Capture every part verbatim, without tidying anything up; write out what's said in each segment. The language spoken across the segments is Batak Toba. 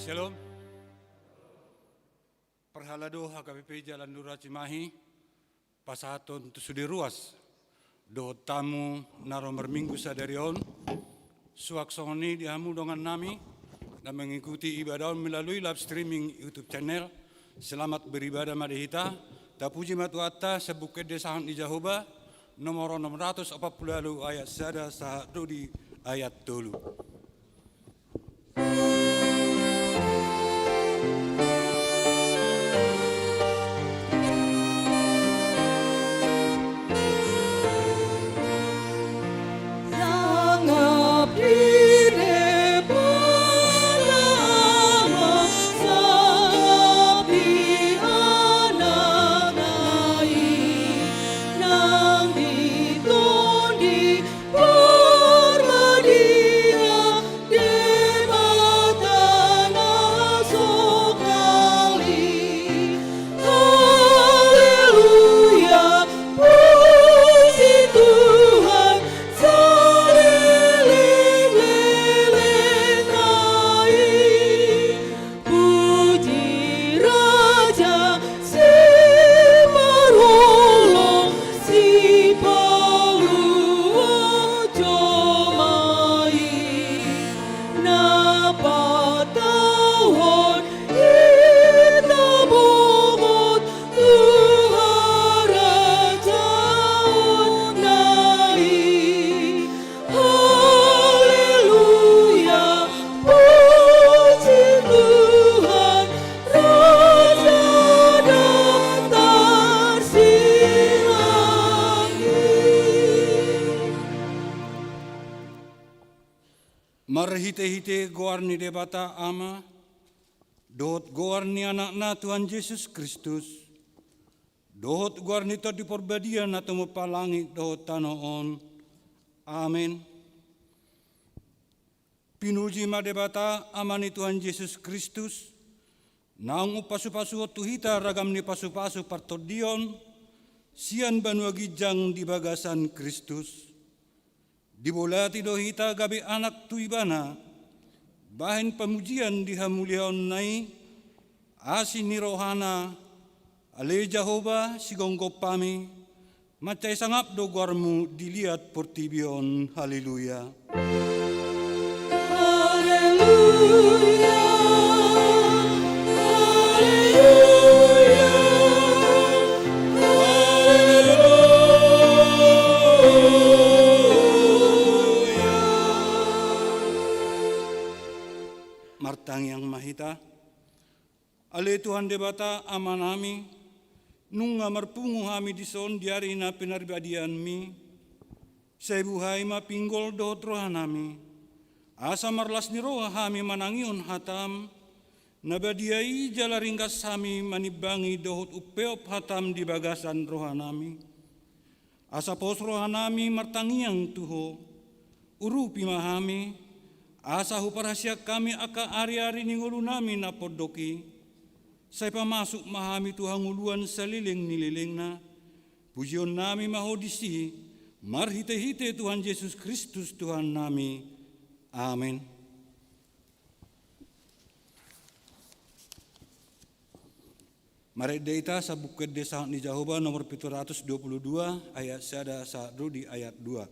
Shalom. Parhalado H K P P Jalan Lurah Cimahi, pasahathon tu sude ruas dohot tamu na ro marminggu sadari on. Suang songon i di hamu dongan nami na mengikuti ibadah on melalui live streaming YouTube channel. Selamat beribadah ma di hita. Tapuji ma Tuhanta, sabungkun ende sahat ni Jahowa, nomor onom ratus opat pulu ualu ayat sada sahat ro di ayat tolu. Parbadia Debata na sokali. Haleluya, puji Tuhan, saleleng-lelengna i. Puji Raja Simarholong, Sipaluat jolma i, na patauhon hita bongot tu harajaonna i. Haleluya, puji Tuhan, Raja Datar Silangit. Marhite-hite goar ni Debata Ama, dohot goar ni Anakna Tuhan Jesus Kristus, dohot goar ni Tondi Parbadia na tumompa langit dohot tano on. Amen. Pinuji ma Debata, Ama ni Tuhan Jesus Kristus, naung umpasu-pasuhon tu hita ragam ni pasu-pasu partondion, sian banua ginjang di bagasan Kristus. Dibolati do hita gabe anak tu Ibana, bahen pamujian di hamuliaonna i, asi ni rohana, ale Jahowa, sigomgom hami, mansai sangap do goarmu di liat portibi on. Haleluya. Haleluya. Haleluya. Haleluya. Martangiang ma hita. Ale Tuhan Debata Amanami, nunga marpungu hami dison di ari na pinaribadianmi, sai buhai ma pinggol dohot rohanami, asa marlas ni roha hami manangihon hatam, na badia i jala ringgas hami manimbangi dohot umpeop hatam di bagasan rohanami. Asa pos rohanami martangiang tu Ho, urupi ma hami, asa huparhasiat hami angka ari-ari ni ngolunami na pondok i, sai pamasuk ma hami tu hangoluan saleleng ni lelengna, pujionnami ma Ho disi, marhite-hite Tuhan Jesus Kristus Tuhannami. Amen. Marende hita Sambung Ende Sahat ni Jahowa nomor pitu ratus dua puluh dua, ayat sada sahat ro di ayat dua.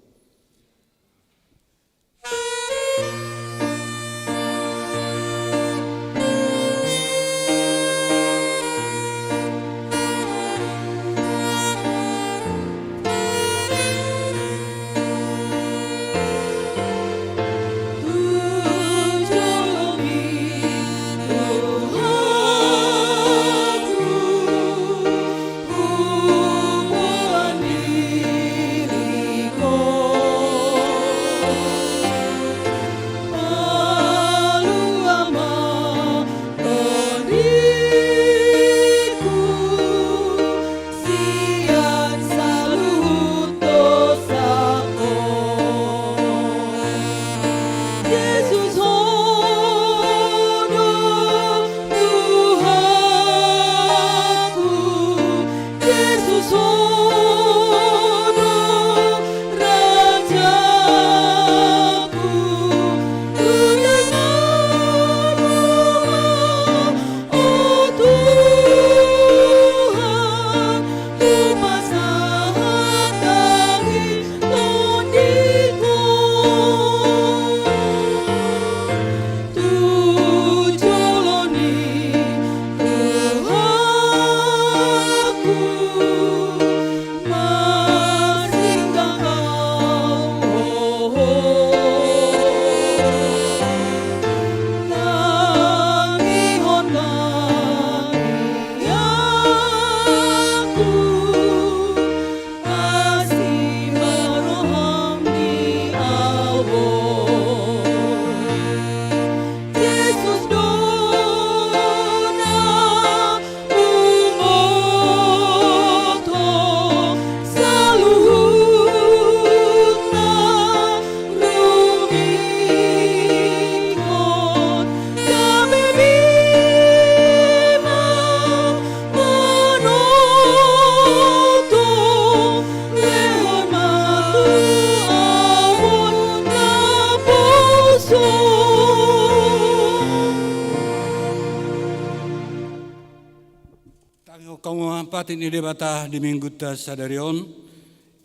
Hamu patik ni Debata di Minggunta sadari on,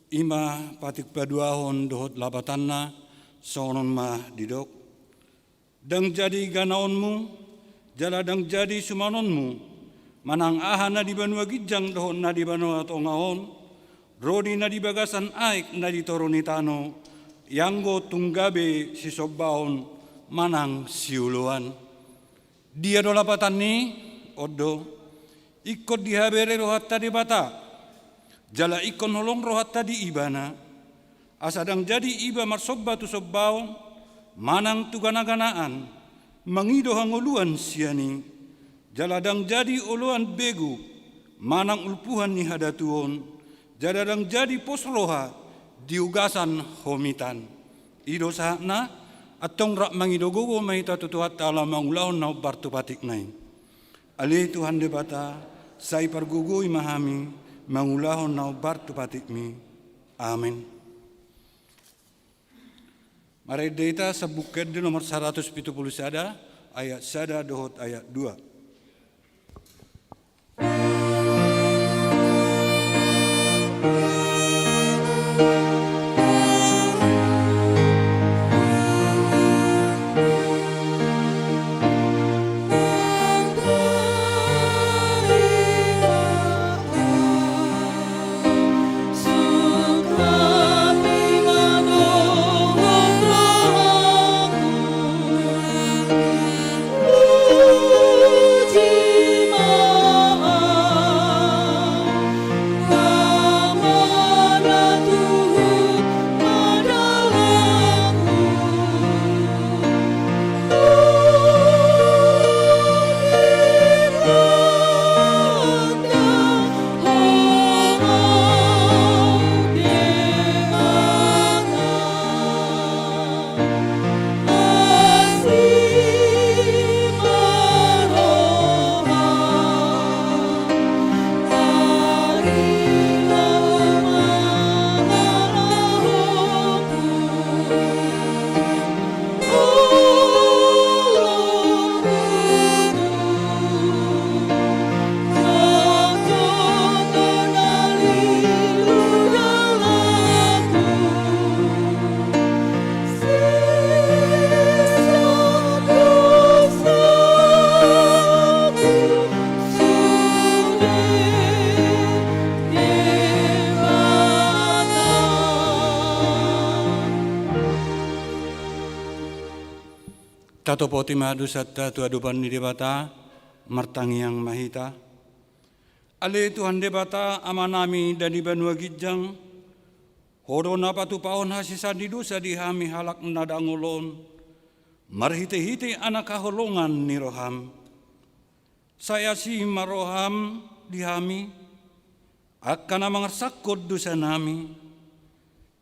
i ma patik paduahon dohot lapatanna, songon on ma didok. Ndang jadi ganaonmu, jala ndang jadi sumanonmu, manang aha na di banua ginjang dohot na di banua tonga on, ro di na di bagasan aek na di toru ni tano, ianggo tung gabe sisombaon manang sioloan. Dia do lapatan i? On do, ingkon dihabere rohanta Debata, jala ingkon holong rohanta di Ibana, asa ndang jadi iba marsomba tu sombaon, manang tu ganaganaan, mangido hangoluan sian i, jala ndang jadi oloan begu, manang ulpuhan ni hadatuon, jala ndang jadi pos roha di ugasan homitan. I do sahatna. Antong rap mangido gogo ma hita tu Tuhanta laho mangulahon na hombar tu patikna i. Ale Tuhan Debata, sai pargogoi ma hami mangulahon na hombar tu patikmi. Amen. Marende hita Sambung Ende nomor saratus pitu pulu sada, ayat sada dohot ayat dua. Tatopoti ma dosanta tu adopan ni Debata, martangiang ma hita. Ale Tuhan Debata, Amanami na di banua ginjang, Ho do na patupahon hasesaan ni dosa di hami halak na dangol on, marhitehite anak haholongan ni roham. Sai asi ma roham di hami, angka na mangarsakkon dosanami.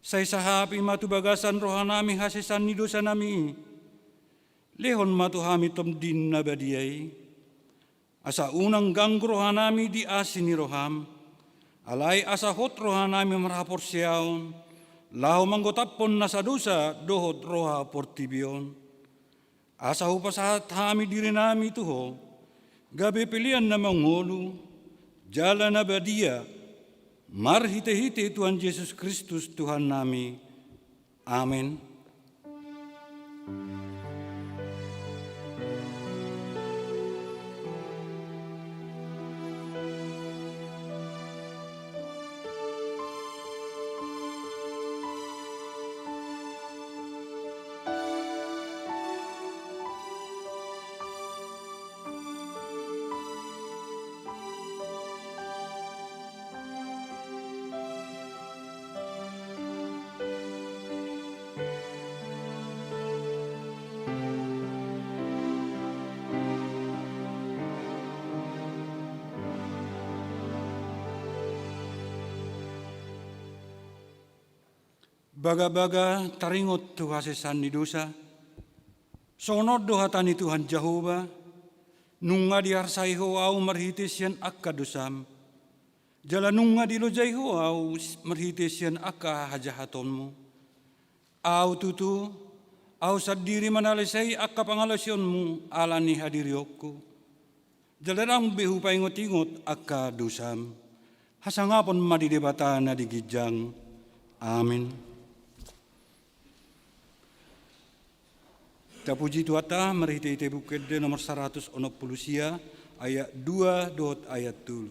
Sai sahapi ma tu bagasan rohanami hasesaan ni dosanami i. Lehon ma tu hami Tondim na badia i. Asa unang ganggu rohanami di asi ni roham. Alai asa hot rohanami marhaporseaon, laho manggotaphon nasa dosa dohot roha portibi on. Asa hupasahat hami dirinami tu Ho, gabe pelean na mangolu, jala na badia, marhitehite Tuhan Jesus Kristus Tuhannami. Amen. Bagabaga taringot tu hasesaan ni dosa. Songon on do hata ni Tuhan Jahowa, nunga diarsai Ho ahu marhite sian angka dosam, jala nunga dilojai Ho ahu marhite sian angka hajahatonmu. Ahu tutu, ahu sandiri manalesei angka pangalaosionmu ala ni hadirionku. Jala ndang be hupaingot-ingot angka dosam. Hasangapon ma di Debata na di ginjang. Amin. Tapuji Tuhanta marhite-hite Buku Ende nomor saratus onom pulu sia, ayat dua dohot ayat tolu.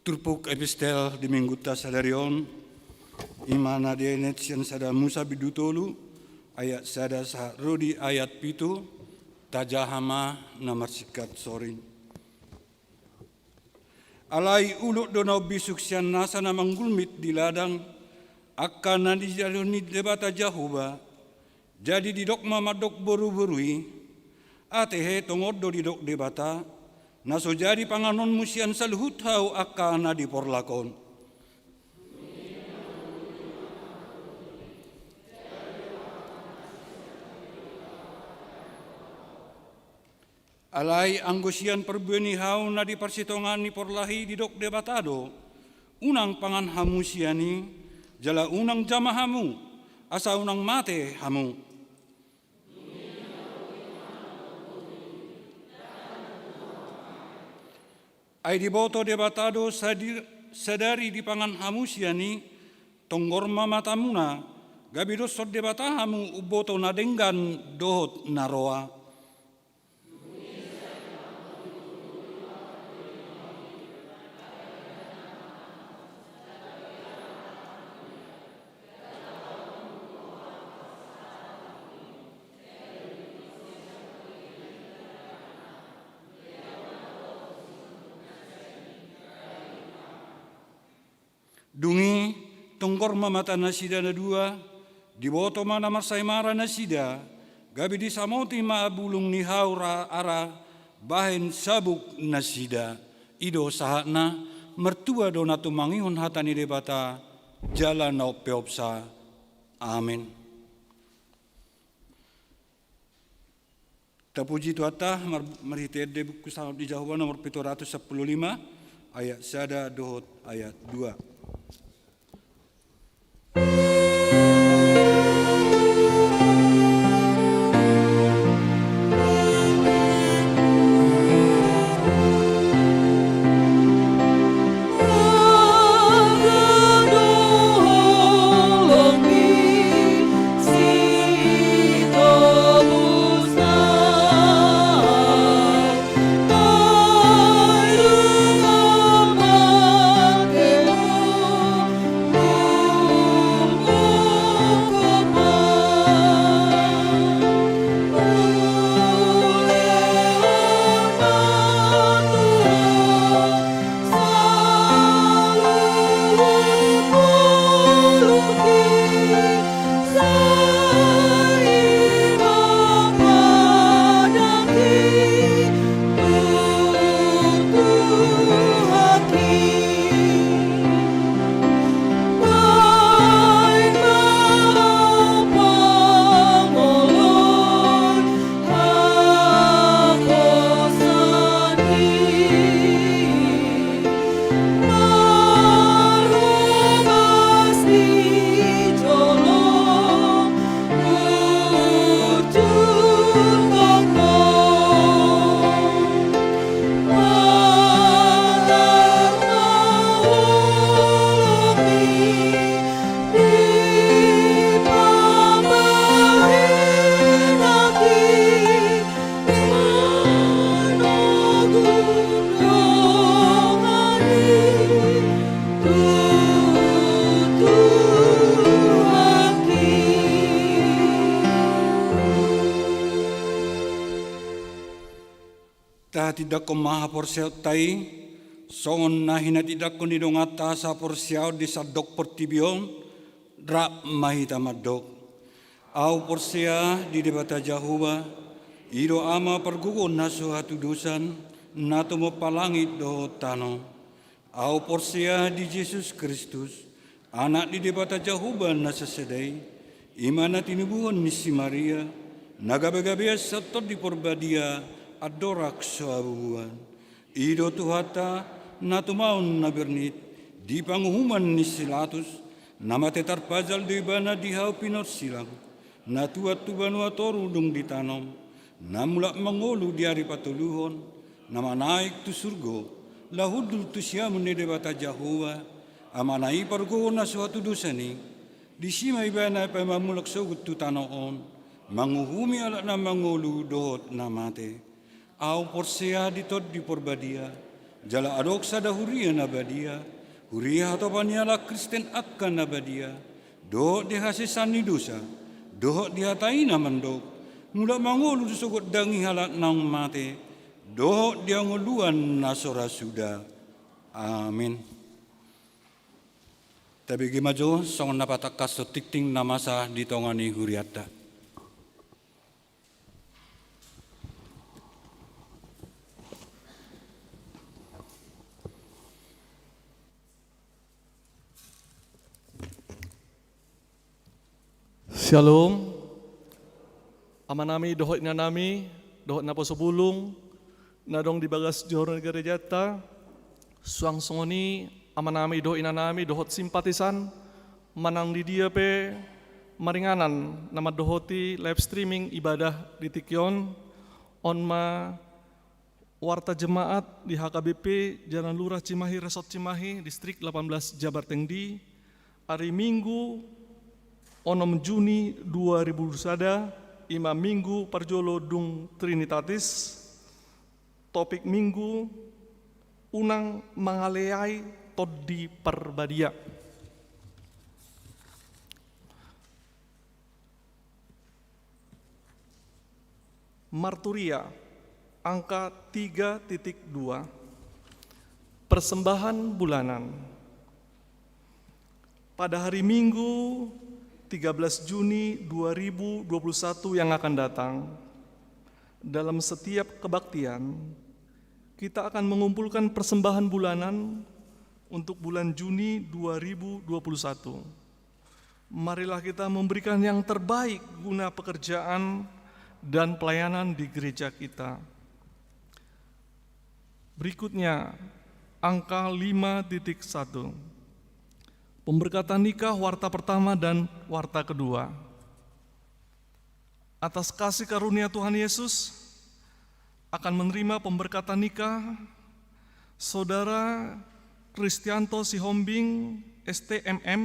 Turpuk epistel di Minggunta sadari on, i ma na dienet sian sada Musa bindu tolu, ayat sada sahat ro di ayat pitu, tajaha ma na marsingkat soring. Alai ulok do na umbisuk sian nasa na manggulmit di ladang, angka na nijalo ni Debata Jahowa, jadi didok ma mandok boru-boru i, atehe tongon do didok Debata, na so jadi panganonmu sian saluhut hau angka na di porlak on. Alai anggo sian parbue ni hau na di parsitongaan ni porlak i didok Debata do, unang pangan hamu sian i, jala unang jama hamu, asa unang mate hamu. Ai diboto Debata do sadi-, sadari dipangan hamu sian i, tonggor ma matamuna, gabe doshon Debata hamu umboto na denggan dohot na roa. Dung i, tonggor ma mata nasida na dua, diboto ma na marsaimara nasida, gabe disamoti ma bulung ni hau ra-, ara bahen sabuk nasida. I do sahatna, martua do na tumangihon hata ni Debata, jala na umpeopsa. Amen. Tapuji Tuhanta, mar-, marhite ende Buku Sangap ni Jahowa nomor pitu ratus sampulu lima, ayat sada dohot ayat dua. Tindanghon ma haporseaonta i, songon na hinatindangkon ni donganta saporseaon di sandok portibi on, rap ma hita mandok. Ahu porsea di Debata Jahowa, i do Ama pargogo na so hatudosan, na tumompa langit dohot tano. Ahu porsea di Jesus Kristus, Anak ni Debata Jahowa na sasada i, i ma na tinubuhon ni si Maria, na gabegabean sian Tondi Porbadia, andorang so habubuhan. I do Tuhanta, na tumaon na bernit, di panguhuman ni si Pilatus, na mate tarpajal do ibana di hau pinorsilang, na tuat tu banua toru dung ditanom, na mulak mangolu di ari patoluhon, na manaek tu surgo, laho hundul tu siamun ni Debata Jahowa, Amana i pargogo na so hatudosan i, disi ma ibana paima mulak sogot tu tano on, manguhumi halak na mangolu dohot na mate. Ahu porsea di Tondi Porbadia, jala adong sada huria na badia, huria hatopan ni halak Kristen angka na badia, dohot di hasesaan ni dosa, dohot di hata i na mandok, mulak mangolu sogot dang i halak naung mate, dohot di hangoluan na so ra suda. Amin. Tabege ma jo songon na patangkas tingting na masa di tonga ni hurianta. Syalom. Amanami dohot inanami, dohot naposo bulung, na adong di bagas joro ni gerejanta, suang songon i amanami dohot inanami, dohot simpatisan, manang di dia pe maringanan na mandohoti live streaming ibadah di tingki on, on ma warta jemaat di H K B P Jalan Lurah Cimahi, Resort Cimahi, Distrik delapan belas Jabar Tengdi, ari Minggu, onom Juni dua ribu dua puluh sada, i ma Minggu parjolo dung Trinitatis, topik Minggu, unang mangaleai Tondi Parbadia. Marturia, angka tiga titik dua. Persembahan bulanan. Pada hari Minggu, tiga belas Juni dua ribu dua puluh satu yang akan datang, dalam setiap kebaktian, kita akan mengumpulkan persembahan bulanan untuk bulan Juni dua ribu dua puluh satu. Marilah kita memberikan yang terbaik guna pekerjaan dan pelayanan di gereja kita. Berikutnya, angka lima titik satu. Pemberkatan nikah warta pertama dan warta kedua. Atas kasih karunia Tuhan Yesus, akan menerima pemberkatan nikah Saudara Kristianto Sihombing, S T M M,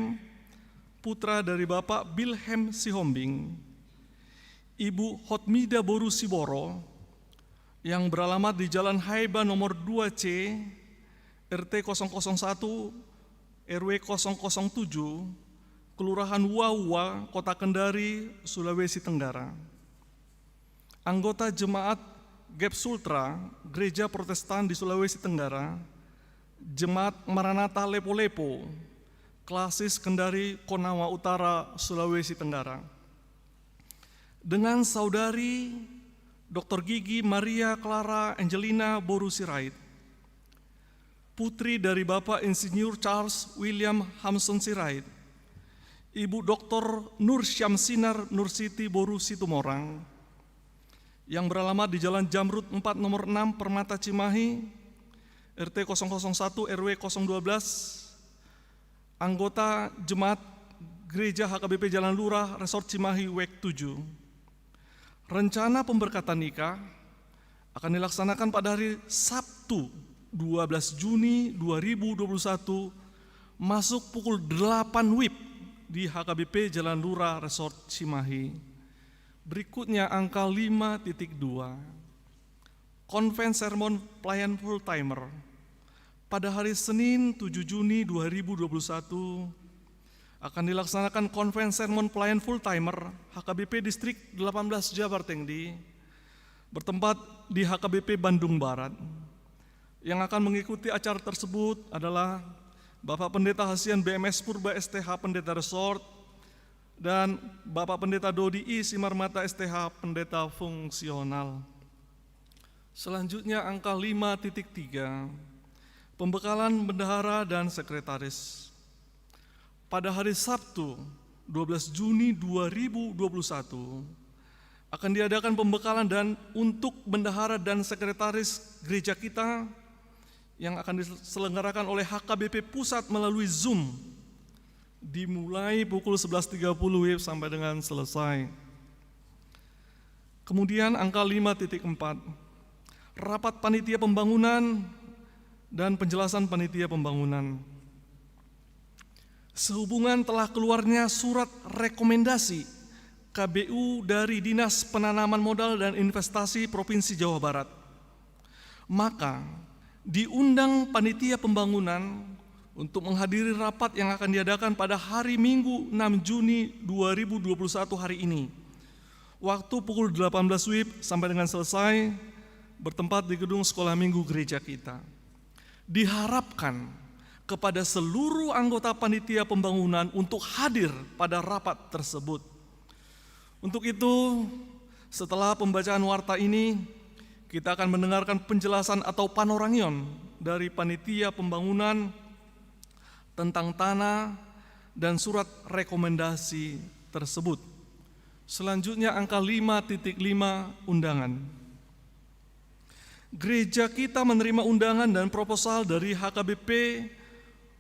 putra dari Bapak Bilhem Sihombing, Ibu Hotmida boru Siboro, yang beralamat di Jalan Haeba nomor dua C, R T kosong kosong satu, R W kosong kosong tujuh, Kelurahan Uaua, Kota Kendari, Sulawesi Tenggara. Anggota Jemaat Gap Sultra, Gereja Protestan di Sulawesi Tenggara, Jemaat Maranatha Lepolepo, Klasis Kendari, Konawa Utara, Sulawesi Tenggara. Dengan Saudari Doktor Gigi Maria Clara Angelina boru Sirait, putri dari Bapak Insinyur Charles William Hamson Sirait, Ibu Doktor Nur Syamsinar Nursiti boru Situmorang, yang beralamat di Jalan Jamrut empat nomor enam, Permata Cimahi, R T kosong kosong satu, R W kosong dua belas, anggota Jemaat Gereja H K B P Jalan Lurah, Resort Cimahi, Wek tujuh. Rencana pemberkatan nikah akan dilaksanakan pada hari Sabtu, dua belas Juni dua ribu dua puluh satu, masuk pukul delapan wib di H K B P Jalan Lurah, Resort Cimahi. Berikutnya angka lima titik dua. Conference Sermon Pelayan Full Timer. Pada hari Senin, tujuh Juni dua ribu dua puluh satu, akan dilaksanakan Conference Sermon Pelayan Full Timer H K B P Distrik delapan belas Jabar Tengdi, Bertempat di H K B P Bandung Barat. Yang akan mengikuti acara tersebut adalah Bapak Pendeta Hasian B M S Purba S T H, Pendeta Resort, dan Bapak Pendeta Dodi I Simarmata S T H, Pendeta Fungsional. Selanjutnya, angka lima titik tiga, pembekalan bendahara dan sekretaris. Pada hari Sabtu, dua belas Juni dua ribu dua puluh satu, akan diadakan pembekalan dan untuk bendahara dan sekretaris gereja kita yang akan diselenggarakan oleh H K B P Pusat melalui Zoom, dimulai pukul sebelas tiga puluh W I B sampai dengan selesai. Kemudian, angka lima titik empat, rapat panitia pembangunan dan penjelasan panitia pembangunan. Sehubungan telah keluarnya surat rekomendasi K B U dari Dinas Penanaman Modal dan Investasi Provinsi Jawa Barat, maka diundang panitia pembangunan untuk menghadiri rapat yang akan diadakan pada hari Minggu, enam Juni dua ribu dua puluh satu, hari ini, waktu pukul delapan belas W I B sampai dengan selesai, bertempat di gedung Sekolah Minggu gereja kita. Diharapkan kepada seluruh anggota panitia pembangunan untuk hadir pada rapat tersebut. Untuk itu, setelah pembacaan warta ini, kita akan mendengarkan penjelasan atau panorangion dari panitia pembangunan tentang tanah dan surat rekomendasi tersebut. Selanjutnya, angka lima titik lima, undangan. Gereja kita menerima undangan dan proposal dari H K B P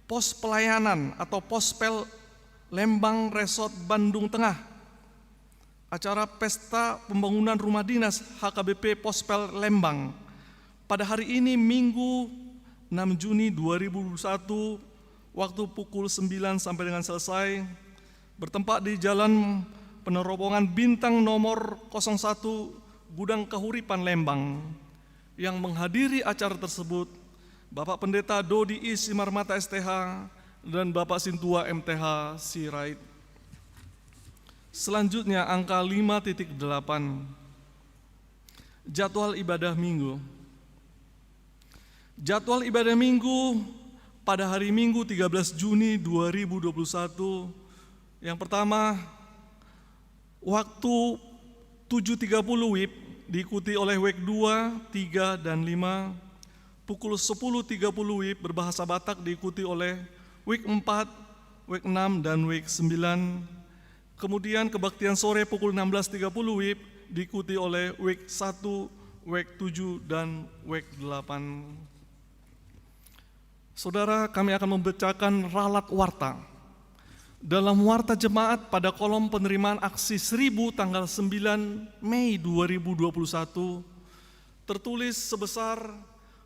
Pos Pelayanan atau Pospel Lembang Resort Bandung Tengah. Acara pesta pembangunan rumah dinas H K B P Pospel Lembang pada hari ini, Minggu, enam Juni dua ribu dua puluh satu, waktu pukul sembilan sampai dengan selesai, bertempat di Jalan Peneropongan Bintang nomor kosong satu, Gudang Kahuripan, Lembang. Yang menghadiri acara tersebut, Bapak Pendeta Dodi I Simarmata S T H dan Bapak Sintua M T H Sirait. Selanjutnya, angka lima titik delapan, jadwal ibadah Minggu. Jadwal ibadah Minggu pada hari Minggu, tiga belas Juni dua ribu dua puluh satu, yang pertama, waktu tujuh tiga puluh W I B diikuti oleh W I C dua, tiga, dan lima. Pukul sepuluh tiga puluh W I B berbahasa Batak diikuti oleh W I C empat, W I C enam, dan W I C sembilan. Kemudian, kebaktian sore pukul enam belas tiga puluh W I B diikuti oleh W I C satu, W I C tujuh, dan W I C delapan. Saudara, kami akan membacakan ralat warta. Dalam warta jemaat pada kolom penerimaan aksi seribu tanggal sembilan Mei dua ribu dua puluh satu tertulis sebesar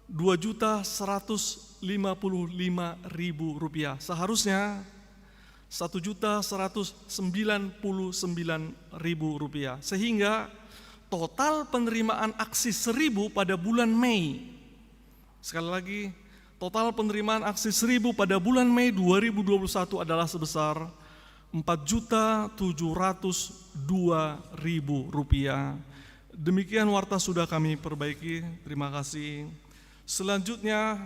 dua juta seratus lima puluh lima ribu rupiah. Seharusnya satu juta seratus sembilan puluh sembilan ribu rupiah. Sehingga total penerimaan aksi seribu pada bulan Mei, sekali lagi, total penerimaan aksi seribu pada bulan Mei dua ribu dua puluh satu adalah sebesar empat juta tujuh ratus dua ribu rupiah. Demikian warta sudah kami perbaiki. Terima kasih. Selanjutnya,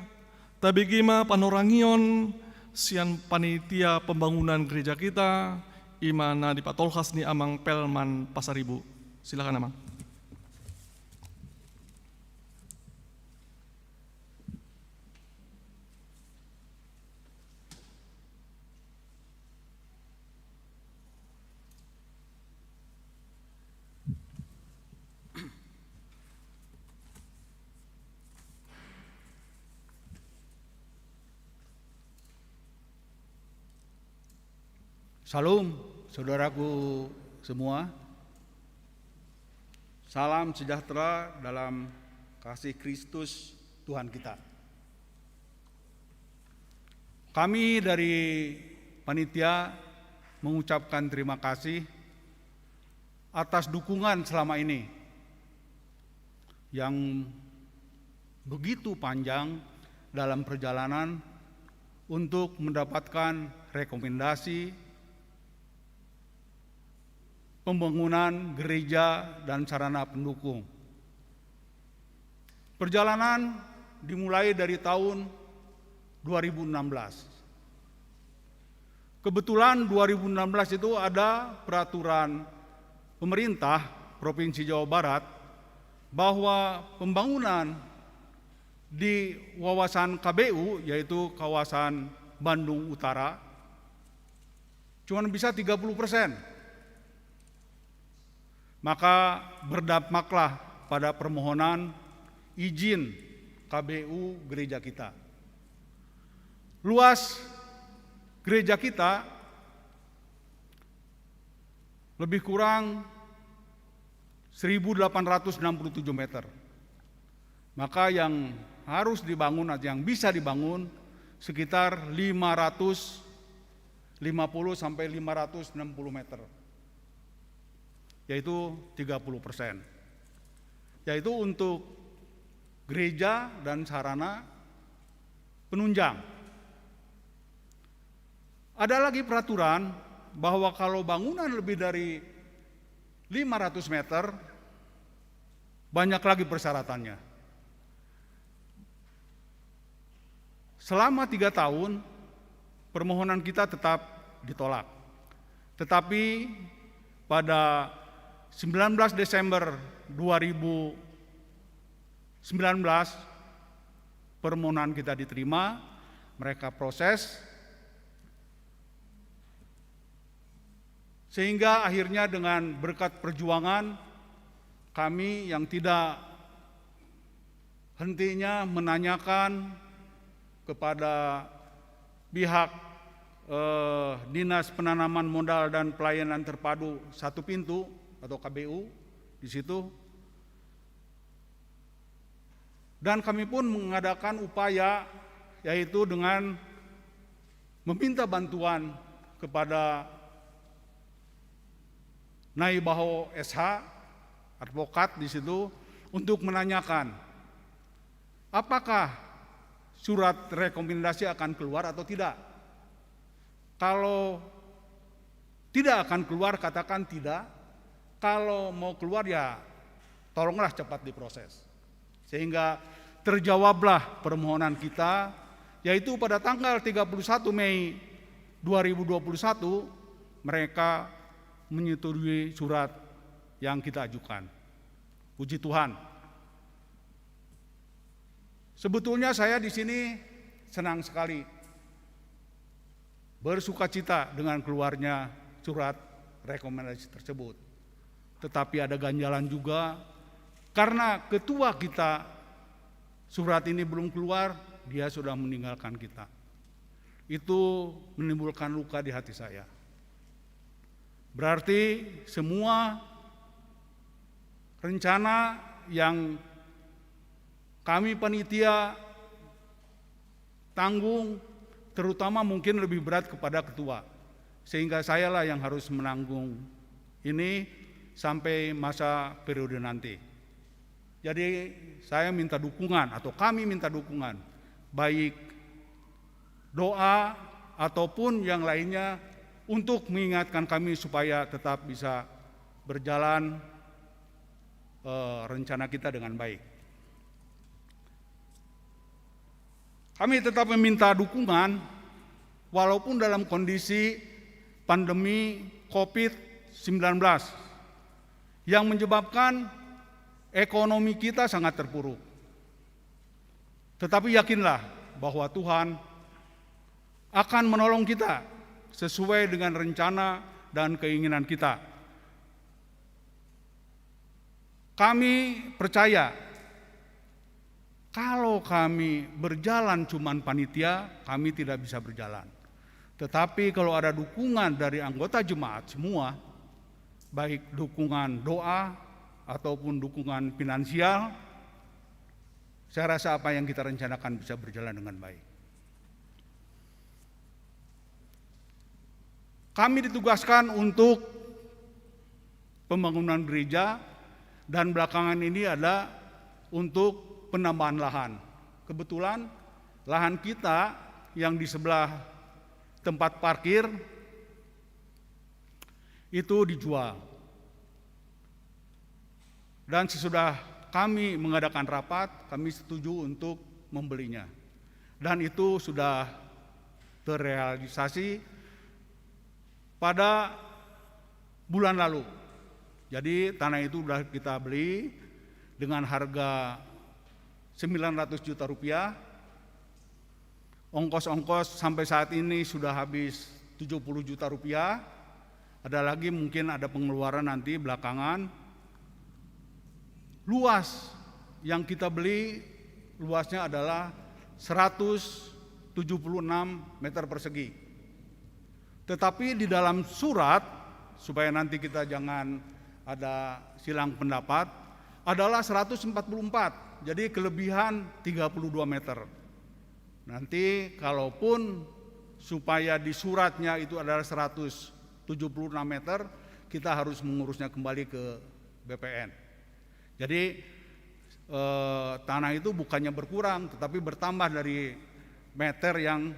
tabege ma panorangion sian panitia pembangunan gereja kita, i ma na dipatolhas ni Amang Pelman Pasaribu. Silakan, Amang. Shalom, saudaraku semua. Salam sejahtera dalam kasih Kristus Tuhan kita. Kami dari panitia mengucapkan terima kasih atas dukungan selama ini yang begitu panjang dalam perjalanan untuk mendapatkan rekomendasi pembangunan gereja dan sarana pendukung. Perjalanan dimulai dari tahun dua ribu enam belas. Kebetulan dua ribu enam belas itu ada peraturan pemerintah Provinsi Jawa Barat bahwa pembangunan di wawasan K B U, yaitu kawasan Bandung Utara, cuma bisa tiga puluh persen. Maka berdampaklah pada permohonan izin K B U gereja kita. Luas gereja kita lebih kurang seribu delapan ratus enam puluh tujuh meter. Maka yang harus dibangun atau yang bisa dibangun sekitar lima ratus lima puluh sampai lima ratus enam puluh meter, yaitu tiga puluh persen. Yaitu untuk gereja dan sarana penunjang. Ada lagi peraturan bahwa kalau bangunan lebih dari lima ratus meter, banyak lagi persyaratannya. Selama tiga tahun, permohonan kita tetap ditolak. Tetapi pada sembilan belas Desember dua ribu sembilan belas, permohonan kita diterima, mereka proses, sehingga akhirnya dengan berkat perjuangan kami yang tidak hentinya menanyakan kepada pihak, eh, Dinas Penanaman Modal dan Pelayanan Terpadu Satu Pintu atau K B U di situ. Dan kami pun mengadakan upaya, yaitu dengan meminta bantuan kepada Naibaho S H, advokat di situ, untuk menanyakan apakah surat rekomendasi akan keluar atau tidak. Kalau tidak akan keluar, katakan tidak. Kalau mau keluar, ya tolonglah cepat diproses. Sehingga terjawablah permohonan kita, yaitu pada tanggal tiga puluh satu Mei dua ribu dua puluh satu, mereka menyetujui surat yang kita ajukan. Puji Tuhan. Sebetulnya saya di sini senang sekali, bersukacita dengan keluarnya surat rekomendasi tersebut. Tetapi ada ganjalan juga, karena ketua kita, surat ini belum keluar, dia sudah meninggalkan kita. Itu menimbulkan luka di hati saya. Berarti semua rencana yang kami panitia tanggung, terutama mungkin lebih berat kepada ketua, sehingga sayalah yang harus menanggung ini sampai masa periode nanti. Jadi, saya minta dukungan, atau kami minta dukungan, baik doa ataupun yang lainnya, untuk mengingatkan kami supaya tetap bisa berjalan, eh, rencana kita dengan baik. Kami tetap meminta dukungan, walaupun dalam kondisi pandemi covid sembilan belas yang menyebabkan ekonomi kita sangat terpuruk. Tetapi yakinlah bahwa Tuhan akan menolong kita sesuai dengan rencana dan keinginan kita. Kami percaya, kalau kami berjalan cuman panitia, kami tidak bisa berjalan. Tetapi kalau ada dukungan dari anggota jemaat semua, baik dukungan doa ataupun dukungan finansial, saya rasa apa yang kita rencanakan bisa berjalan dengan baik. Kami ditugaskan untuk pembangunan gereja, dan belakangan ini ada untuk penambahan lahan. Kebetulan lahan kita yang di sebelah tempat parkir itu dijual. Dan sesudah kami mengadakan rapat, kami setuju untuk membelinya. Dan itu sudah terrealisasi pada bulan lalu. Jadi, tanah itu sudah kita beli dengan harga sembilan ratus juta rupiah. Ongkos-ongkos sampai saat ini sudah habis tujuh puluh juta rupiah. Ada lagi, mungkin ada pengeluaran nanti belakangan. Luas yang kita beli, luasnya adalah seratus tujuh puluh enam meter persegi. Tetapi di dalam surat, supaya nanti kita jangan ada silang pendapat, adalah seratus empat puluh empat. Jadi, kelebihan tiga puluh dua meter. Nanti kalaupun supaya di suratnya itu adalah seratus tujuh puluh enam meter, kita harus mengurusnya kembali ke B P N. Jadi, eh, tanah itu bukannya berkurang, tetapi bertambah dari meter yang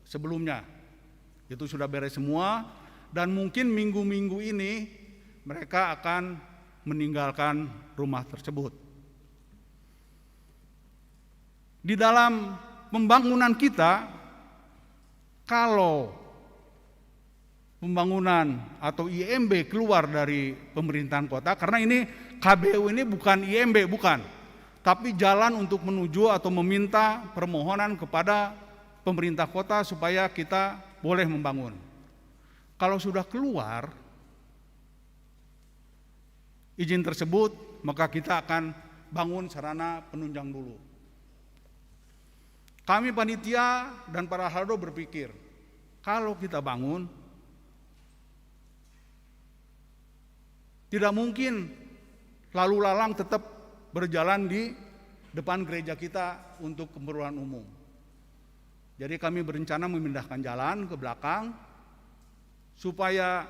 sebelumnya. Itu sudah beres semua, dan mungkin minggu-minggu ini mereka akan meninggalkan rumah tersebut. Di dalam pembangunan kita, kalau pembangunan atau I M B keluar dari pemerintahan kota, karena ini K B U ini bukan I M B, bukan, tapi jalan untuk menuju atau meminta permohonan kepada pemerintah kota supaya kita boleh membangun. Kalau sudah keluar izin tersebut, maka kita akan bangun sarana penunjang dulu. Kami panitia dan para haldo berpikir, kalau kita bangun, tidak mungkin lalu lalang tetap berjalan di depan gereja kita untuk keperluan umum. Jadi, kami berencana memindahkan jalan ke belakang supaya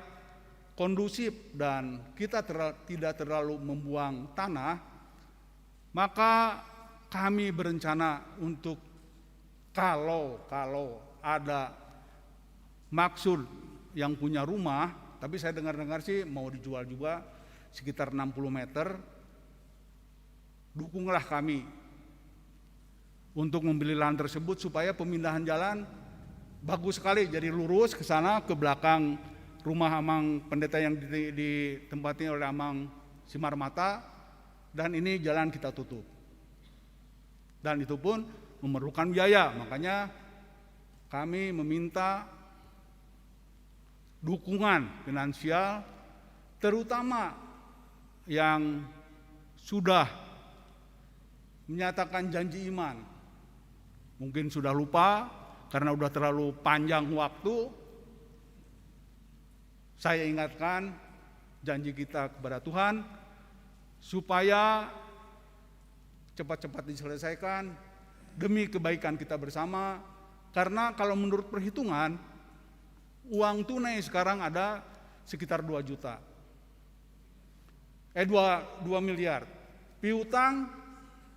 kondusif dan kita ter-, tidak terlalu membuang tanah. Maka kami berencana untuk, kalau, kalau ada maksud yang punya rumah, tapi saya dengar-dengar sih mau dijual juga sekitar enam puluh meter, dukunglah kami untuk membeli lahan tersebut supaya pemindahan jalan bagus sekali, jadi lurus ke sana, ke belakang rumah Amang Pendeta yang di-, ditempati oleh Amang Simarmata, dan ini jalan kita tutup. Dan itu pun memerlukan biaya, makanya kami meminta dukungan finansial, terutama yang sudah menyatakan janji iman. Mungkin sudah lupa karena udah terlalu panjang waktu. Saya ingatkan janji kita kepada Tuhan supaya cepat-cepat diselesaikan demi kebaikan kita bersama. Karena kalau menurut perhitungan, uang tunai sekarang ada sekitar dua juta. Eh, dua, dua miliar. Piutang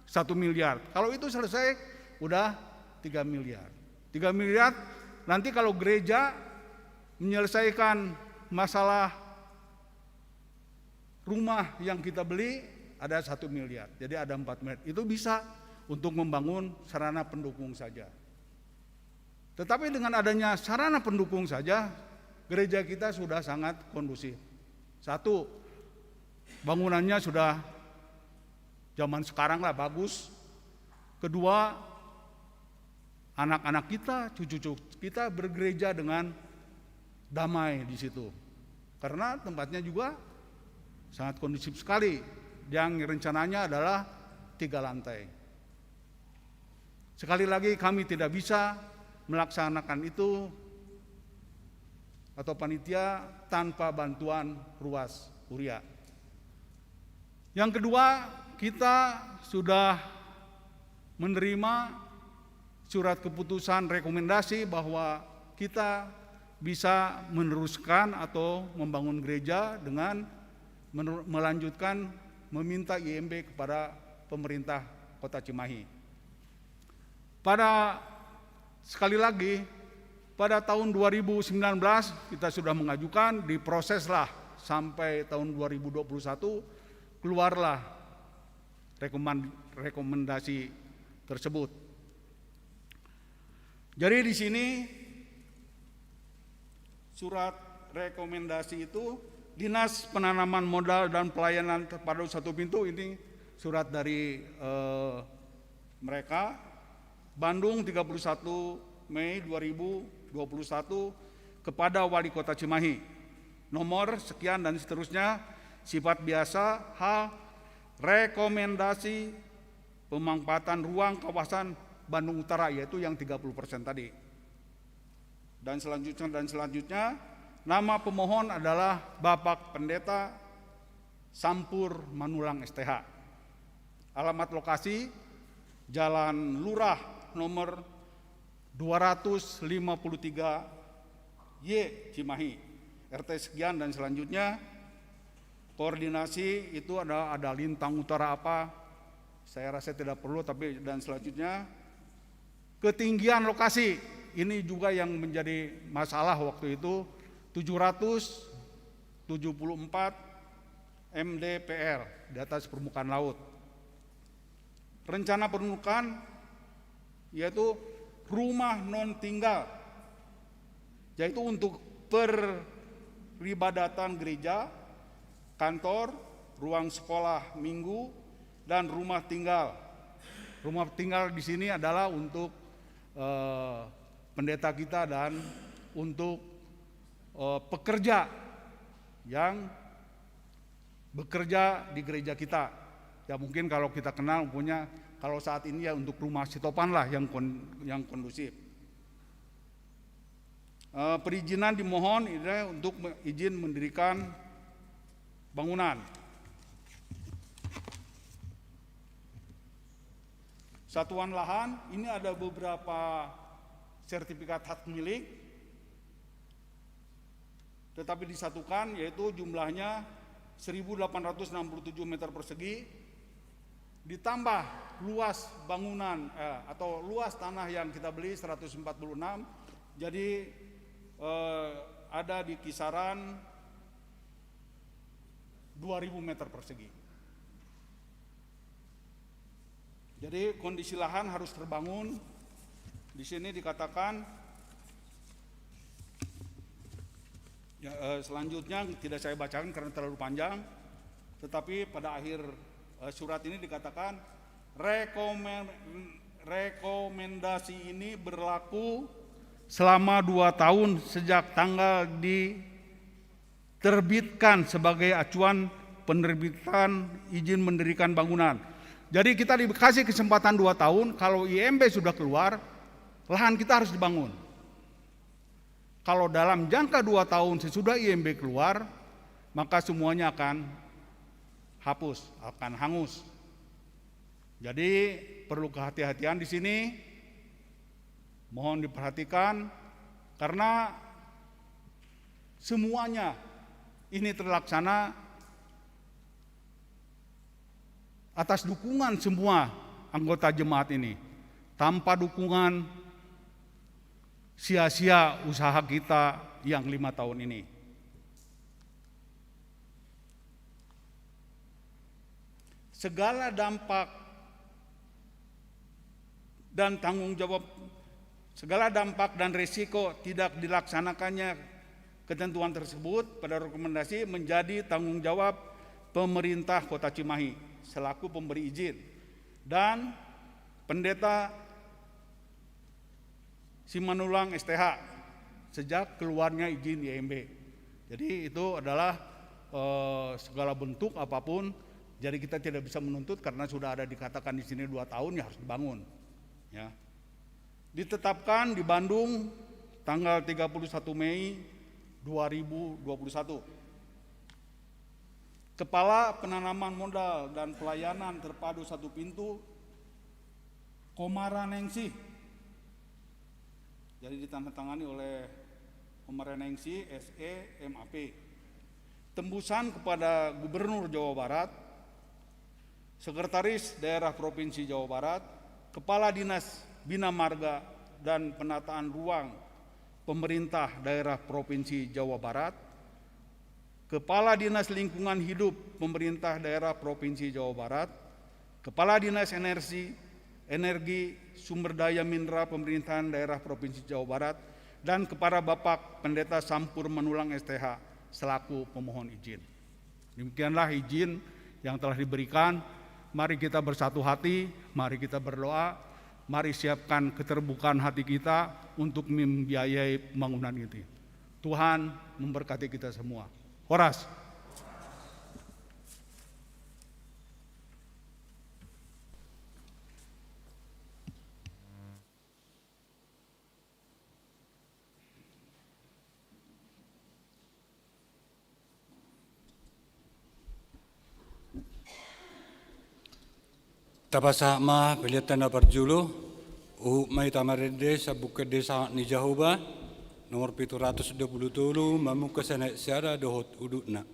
satu miliar. Kalau itu selesai, udah tiga miliar. Tiga miliar, nanti kalau gereja menyelesaikan masalah rumah yang kita beli, ada satu miliar. Jadi ada empat miliar. Itu bisa untuk membangun sarana pendukung saja. Tetapi dengan adanya sarana pendukung saja, gereja kita sudah sangat kondusif. Satu, bangunannya sudah zaman sekarang lah, bagus. Kedua, anak-anak kita, cucu-cucu kita bergereja dengan damai di situ. Karena tempatnya juga sangat kondusif sekali. Yang rencananya adalah tiga lantai. Sekali lagi, kami tidak bisa melaksanakan itu atau panitia tanpa bantuan Ruas Huria. Yang kedua, kita sudah menerima surat keputusan rekomendasi bahwa kita bisa meneruskan atau membangun gereja dengan menur-, melanjutkan meminta I M B kepada pemerintah Kota Cimahi. Pada, sekali lagi, pada tahun dua ribu sembilan belas kita sudah mengajukan, diproseslah sampai tahun dua ribu dua puluh satu, keluarlah rekomen-, rekomendasi tersebut. Jadi di sini surat rekomendasi itu Dinas Penanaman Modal dan Pelayanan Terpadu Satu Pintu, ini surat dari, eh, mereka, Bandung, tiga puluh satu Mei dua ribu dua puluh satu, kepada Wali Kota Cimahi. Nomor sekian dan seterusnya, sifat biasa, hal rekomendasi pemanfaatan ruang kawasan Bandung Utara, yaitu yang tiga puluh persen tadi. Dan selanjutnya, dan selanjutnya, nama pemohon adalah Bapak Pendeta Sampur Manulang, S T H. Alamat lokasi, Jalan Lurah nomor dua ratus lima puluh tiga Y, Cimahi. R T sekian dan selanjutnya, koordinasi itu ada, ada lintang utara apa, saya rasa tidak perlu, tapi dan selanjutnya, ketinggian lokasi, ini juga yang menjadi masalah waktu itu, tujuh ratus tujuh puluh empat M D P L, di atas permukaan laut. Rencana peruntukan, yaitu rumah non tinggal, yaitu untuk peribadatan gereja, kantor, ruang sekolah minggu, dan rumah tinggal. Rumah tinggal di sini adalah untuk, eh, pendeta kita dan untuk, eh, pekerja yang bekerja di gereja kita. Ya, mungkin kalau kita kenal punya, kalau saat ini ya untuk rumah setopan lah yang kon-, yang kondusif. Eh, perizinan dimohon ini untuk me-, izin mendirikan bangunan. Satuan lahan, ini ada beberapa sertifikat hak milik, tetapi disatukan, yaitu jumlahnya seribu delapan ratus enam puluh tujuh meter persegi, ditambah luas bangunan, eh, atau luas tanah yang kita beli, seratus empat puluh enam, jadi, eh, ada di kisaran dua ribu meter persegi. Jadi kondisi lahan harus terbangun. Di sini dikatakan, ya, eh, selanjutnya tidak saya bacakan karena terlalu panjang. Tetapi pada akhir, eh, surat ini dikatakan, rekomen-, rekomendasi ini berlaku selama dua tahun sejak tanggal di terbitkan sebagai acuan penerbitan izin mendirikan bangunan. Jadi kita dikasih kesempatan dua tahun, kalau I M B sudah keluar, lahan kita harus dibangun. Kalau dalam jangka dua tahun sesudah I M B keluar, maka semuanya akan hapus, akan hangus. Jadi perlu kehati-hatian di sini, mohon diperhatikan, karena semuanya ini terlaksana atas dukungan semua anggota jemaat ini. Tanpa dukungan, sia-sia usaha kita yang lima tahun ini. Segala dampak dan tanggung jawab, segala dampak dan risiko tidak dilaksanakannya ketentuan tersebut pada rekomendasi menjadi tanggung jawab pemerintah Kota Cimahi selaku pemberi izin dan Pendeta Simanulang S T H sejak keluarnya izin I M B. Jadi itu adalah, eh, segala bentuk apapun. Jadi kita tidak bisa menuntut karena sudah ada dikatakan di sini dua tahun, ya harus dibangun. Ya. Ditetapkan di Bandung tanggal tiga puluh satu Mei dua ribu dua puluh satu. Kepala Penanaman Modal dan Pelayanan Terpadu Satu Pintu, Komara Ningsih. Jadi ditandatangani oleh Komara Ningsih, S E, M A P. Tembusan kepada Gubernur Jawa Barat, Sekretaris Daerah Provinsi Jawa Barat, Kepala Dinas Bina Marga dan Penataan Ruang Pemerintah Daerah Provinsi Jawa Barat, Kepala Dinas Lingkungan Hidup Pemerintah Daerah Provinsi Jawa Barat, Kepala Dinas Energi, Energi Sumber Daya Mineral Pemerintahan Daerah Provinsi Jawa Barat, dan kepada Bapak Pendeta Sampur Manulang S T H selaku pemohon izin. Demikianlah izin yang telah diberikan. Mari kita bersatu hati, mari kita berdoa, mari siapkan keterbukaan hati kita untuk membiayai pembangunan ini. Tuhan memberkati kita semua. Horas. Tapasahat ma pelean na parjolo, huhut ma hita marende Sambung Ende Sahat ni Jahowa, nomor pitu ratus dua pulu tolu, mamungka sian ayat sada dohot udutna.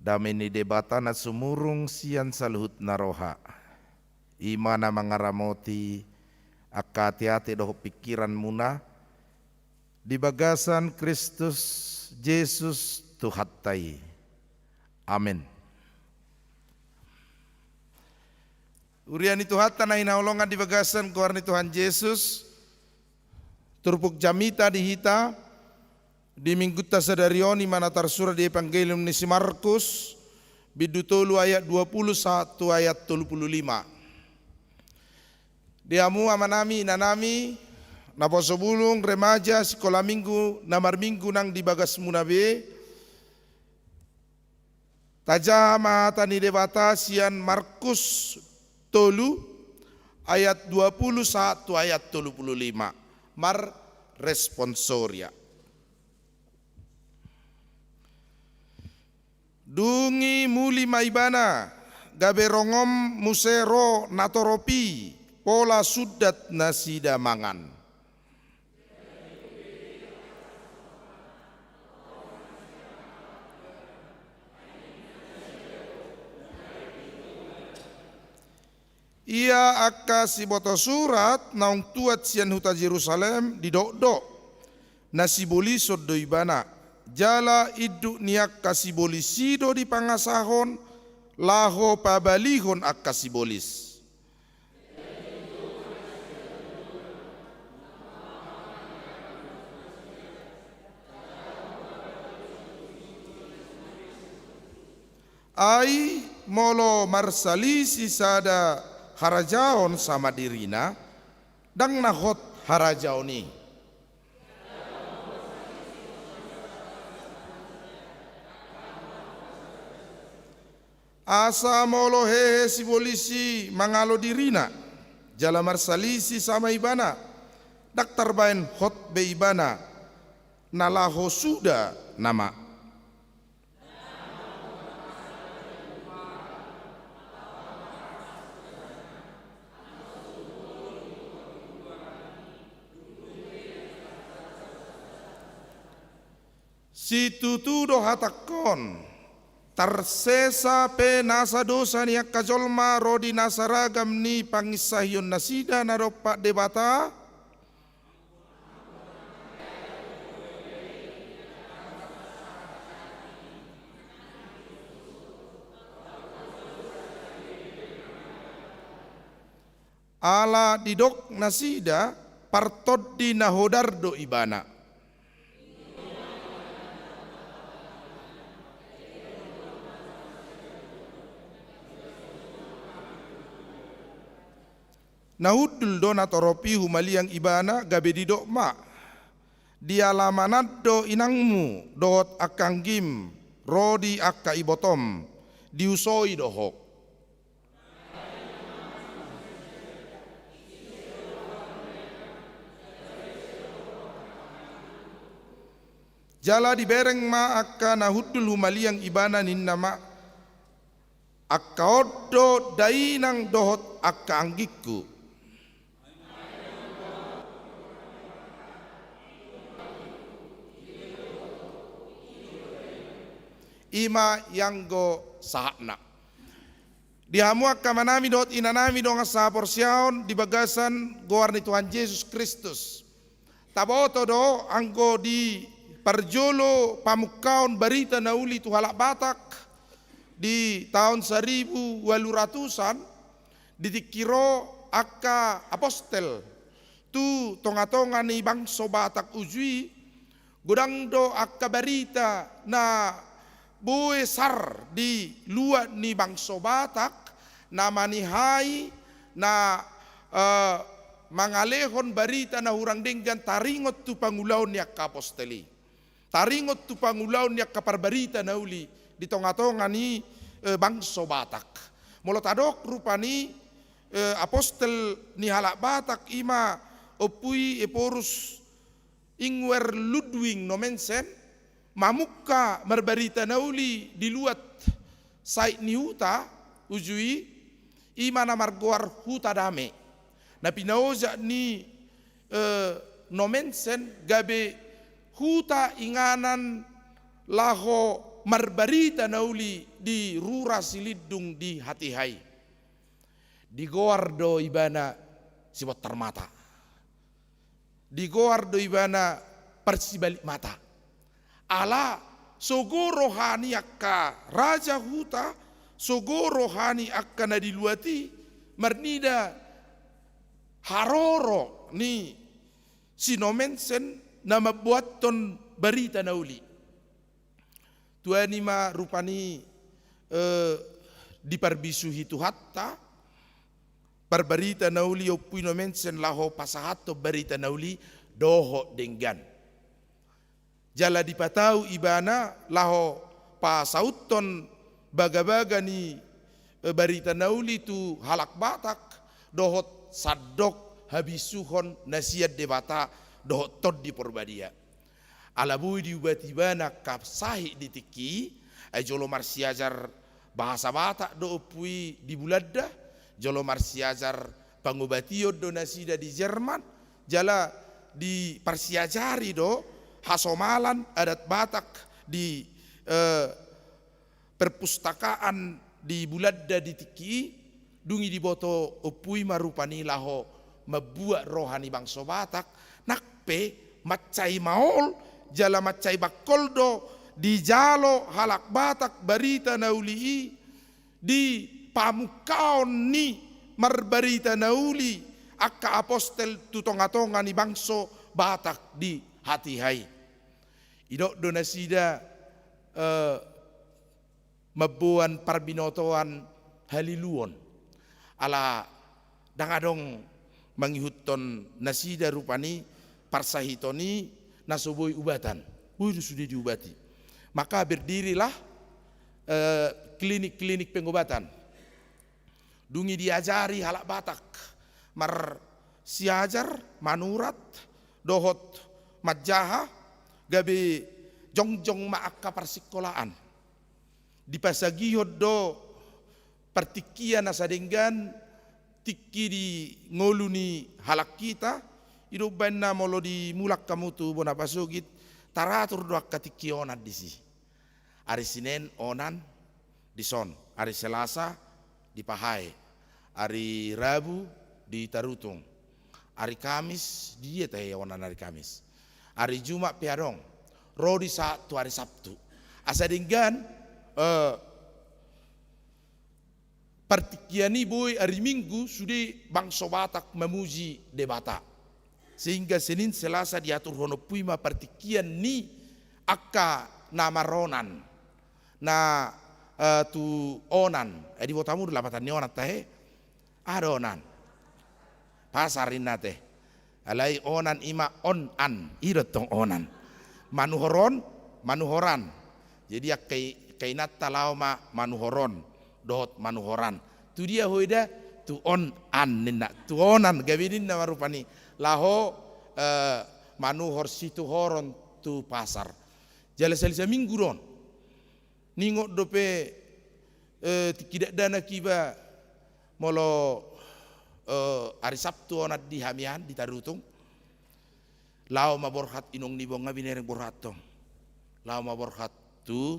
Dame ni Debata na sumurung sian saluhut na roha, i ma na mangaramoti angka ateate dohot pingkiranmuna di bagasan Kristus Jesus Tuhanta i. Amen. Huria ni Tuhanta na hinaholongan di bagasan goar ni Tuhan Jesus, Turpuk jamita di hita di minggunta sadari on i ma na tarsurat di Evangelium ni si Markus, bindu tolu ayat dua puluh sahat tu ayat tolu puluh lima. Di hamu amanami, inanami, naposo bulung, remaja, sikola minggu, na marminggu nang di bagasmuna be, tajaha ma hata ni Debata sian Markus tolu ayat dua puluh sahat tu ayat tolu puluh lima. Marresponsoria. Dung i muli ma ibana, gabe rongom muse ro natorop i, pola sundat nasida mangan. Ia angka sibotosurat naung tuat sian huta Jerusalem didok do, na sibolison do ibana, jala induk ni angka sibolis i do dipangasahon laho pabalihon angka sibolis. Ai molo marsalisi sada harajaon sama dirina, ndang na hot harajaon i. Asa molo hehe sibolis i mangalo dirina, jala marsalisi sama ibana, ndang tarbaen hot be ibana, na laho suda nama. Situtu do hatangkon, tarsesa pe nasa dosa ni angka jolma ro di nasa ragam ni panginsahion nasida na dompak Debata, ala didok nasida partondi na hodar do ibana. Na hundul do natorop i humaliang ibana, gabe didok ma, dialamanan do inangmu dohot angka anggim ro di angka ibotom, diusoi do ho. Jala dibereng ma angka na hundul humaliang ibana, ninna ma, angka on do dainang dohot angka anggingku. I ma ianggo sahatna. Di hamu angka amanami dohot inanami dongan sahaporseaon di bagasan goar ni Tuhan Jesus Kristus. Taboto do anggo di parjolo pamungkaon barita na uli tu halak Batak di taon saribu ualu ratusan, di tingki ro angka apostel tu tonga-tonga ni bangso Batak uju i, godang do angka barita na boi sar di luat ni bangso Batak, na manihai, na, eh, mangalehon barita na hurang denggan taringot tu pangulaon ni angka apostel i. Taringot tu pangulaon ni angka parbarita na uli di tonga-tonga ni, eh, bangso Batak. Molo tadok rupani, eh, apostel ni halak Batak i ma Ompu i Ephorus Ingwer Ludwig Nommensen, mamungka marbarita na uli di luat sait ni huta uju i, i ma na margoar Huta Dame. Na pinaojak ni, eh, Nommensen gabe huta inganan laho marbarita na uli di rura Silindung di hatiha i. Digoar do ibana Sibontar Mata. Digoar do ibana Parsibalik Mata. Ala sogo roha ni angka raja huta, sogo roha ni angka na di luat i, marnida haroro ni Si Nommensen na mamboathon barita na uli. Tuani ma rupani, eh, diparbisuhi Tuhanta, parbarita na uli Ompu i Nommensen laho pasahathon barita na uli dohot denggan. Jala dipatau ibana laho pasauthon bagabaga ni, eh, barita na uli tu halak Batak, dohot sandok habisuhon na sian Debata, dohot Tondi Porbadia. Ala boi diubati ibana angka sahit di tingki i, ai jolo marsiajar bahasa Batak do Ompu i di Bulanda, jolo marsiajar pangobation do nasida di Jerman, jala diparsiajari do hasomalan adat Batak di, eh, perpustakaan di Bulanda di tingki i. Dung i diboto Ompu i ma rupani laho mambuat roha ni bangso Batak, nang pe mansai maol jala mansai bangkol do dijalo halak Batak barita na uli i di pamungkaon ni marbarita na uli angka apostel tu tongatonga ni bangso Batak di hatiha i. Didok do nasida, eh, mamboan parbinotoan haliluon. Ala ndang adong mangihuthon nasida rupani parsahiton i na so boi ubatan. Boi do sude diubati. Maka berdirilah, eh, klinik-klinik pengobatan. Dung i diajari halak Batak marsiajar, manurat, dohot manjaha, gabe jongjong ma angka parsingkolaan. Dipasagihon do partingkian asa denggan tingki di ngolu ni halak hita. I do umbahen na molo dimulak hamu tu bona pasogit, taratur do angka tingki onan disi. Ari Sinen onan dison, ari Selasa di Pahae, ari Rabu di Tarutung, ari Kamis di dia tahe onan ari Kamis, ari Jumat pe adong, ro di sahat tu ari Sabtu. Asa denggan, eh, partingkian i boi ari Minggu sude bangso Batak mamuji Debata. Sehingga Senin Selasa diaturhon Ompu i ma partingkian ni angka na maronan. Na, eh, tu onan. Eh, diboto hamu do lapatan ni onan tahe? Aha do onan? Pasar inna te. Alai onan i ma on an, i do tong onan. Manuhor on, manuhoran. Jadi angka i-, angka inanta laho ma manuhor on dohot manuhoran. Tu dia ho eda? Tu on an ninna, tu onan, gabe ninna ma rupani laho, eh, manuhor situhoron tu pasar. Jala sahali saminggu do on. Ningot dope, eh, tingki dakdanak iba molo, eh, ari Sabtu onan di hami an di Tarutung. Laho ma borhat inong niba on, nga binereng borhat tong. Laho ma borhat tu,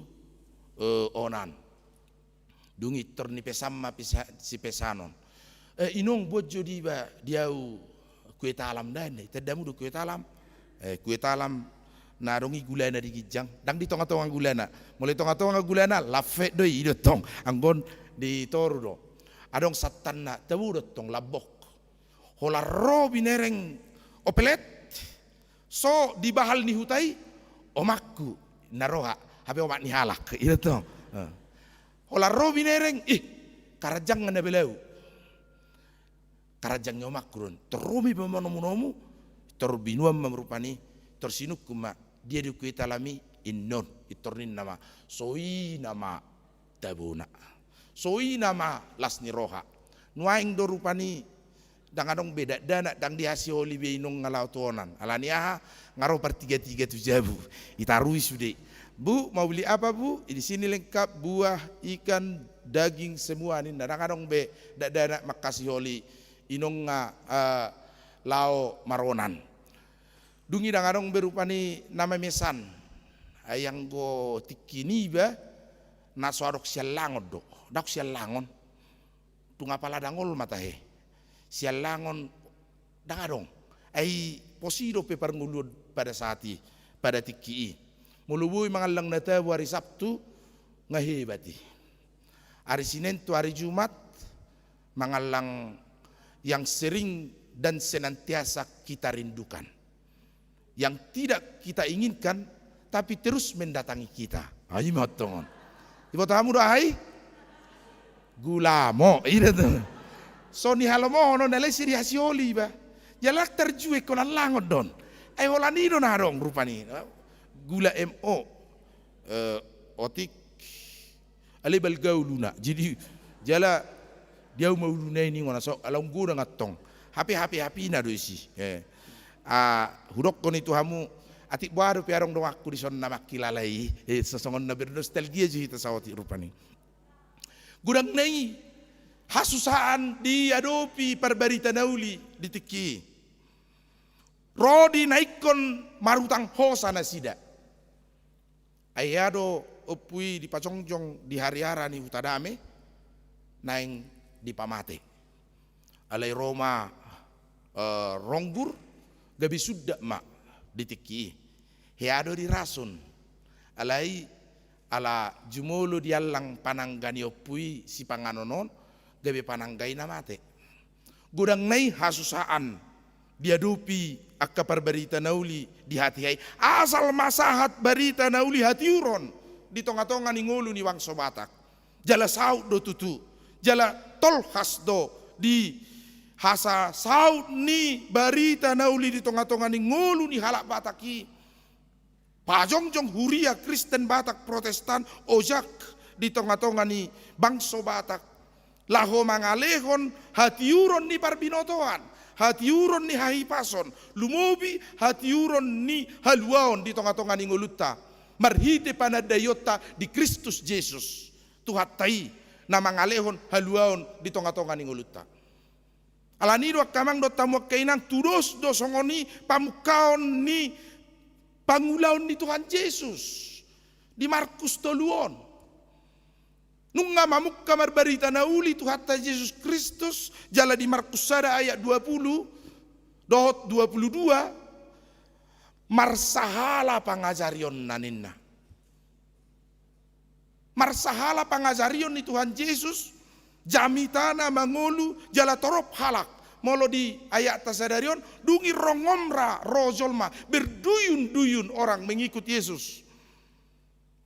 eh, onan. Dung i tor nipesan ma pisa-, sipesanon. Eh, inong, boan jo diba di au kue talam da, ninna i. Tanda hamu do kue talam? Eh, kue talam na adong i gulana di ginjang, ndang di tongatonga gulana. Molo di tongatonga gulana, lampet do i, i do tong. Anggo on di toru do. Adong santanna, tabo do tong lambok. Holan ro binereng opelet, so di bahal ni huta i, omakku, ninna roha, hape omak ni halak, i do tong. Eh. Holan ro binereng, ih, karanjang na belau. Karanjang ni omakku do on. Tor ro ma iba manomunomu, tor binuan ma rupani, tor sinungkun ma, dia do kue talam i, inna on, i tor ninna ma, so i nama tabona. So i nama las ni roha. Nuaeng do rupani, ndang adong be dakdanak, ndang dihasiholi be inong nga laho tu onan. Alani aha? Nga ro partigatiga tu jabu. Itarui sude. Bu, mau beli apa, Bu? Di sini lengkap, buah, ikan, daging, semua, ninna. Ndang adong be dakdanak manghasiholi inong nga, eh, laho maronan. Dung i ndang adong be rupani na mamesan. Ai anggo tingki niba na so adong siallangon do. Ndang siallangon. Tung apala dangol ma tahe. Siallangon ndang adong. Ai pos i dope parngoluon pada saat i, pada tingki i. Molo boi mangallang na tabo ari Sabtu, nga hebat i. Ari Sinen tu ari Jumat, mangallang yang sering dan senantiasa kita rindukan. yang tidak kita inginkan, tapi terus mendatangi kita. Ai ma tongon. Iboto hamu do ai? Gulamo, ida tu. So ni halomohon on, alai siri hasioli iba. Jala tarjuek holan langon don. Ai holan i do na adong rupani. Gula M O, eh, otik, alai balga uluna. Jadi, jala dia uma uluna i ningon, so, ala ung godang antong. Hape, hape, hapina do isi. Eh. Ah, hudokkon i tu hamu, atik boha dope adong donganku dison na mangkilala i. Eh, sasongon na bernostalgia jo hita saotik rupani. Godangna i, hasusaan diadopi parbarita na uli di tingki i. Ro dinaingkon marutang hosa nasida. Ai hea do ompu i dipajongjong di hariara ni Hutadame, naeng dipamate. Alai ro ma, eh, ronggur, gabe sundat ma di tingki i. Hea do dirasun. Alai ala jumolo diallang panangga ni ompu i sipanganon on, gabe panangga i na mate. Godangna i hasusaan diadopi angka parbarita na uli di hatiha i. Asal ma sahat barita na uli hatiuron di tongatonga ni ngolu ni bangso Batak. Jala saut do tutu. Jala tolhas do di hasasaut ni barita na uli di tongatonga ni ngolu ni halak Batak i. Pajongjong huria Kristen Batak Protestan ojak di tongatonga ni bangso Batak. Laho mangalehon hatiuron ni parbinotoan, hatiuron ni hahipason, lumobi hatiuron ni haluaon di tongatonga ni ngolunta. Marhite panandaionta di Kristus Jesus, Tuhanta i, na mangalehon haluaon di tongatonga ni ngolunta. Alani do angka amang dohot hamu angka inang, tudos do songon i pamungkaon ni pangulaon ni Tuhan Jesus di Markus tolu on. Nunga mamungka marbarita na uli Tuhanta Jesus Kristus, jala di Markus sada ayat dua pulu dohot dua pulu dua, marsahala pangajarionna ninna. Marsahala pangajarion ni Tuhan Jesus, jamitana mangolu jala torop halak. Molo di ayat ta sadari on, dung i rongom ra ro jolma, berduyun-duyun orang mengikut Yesus.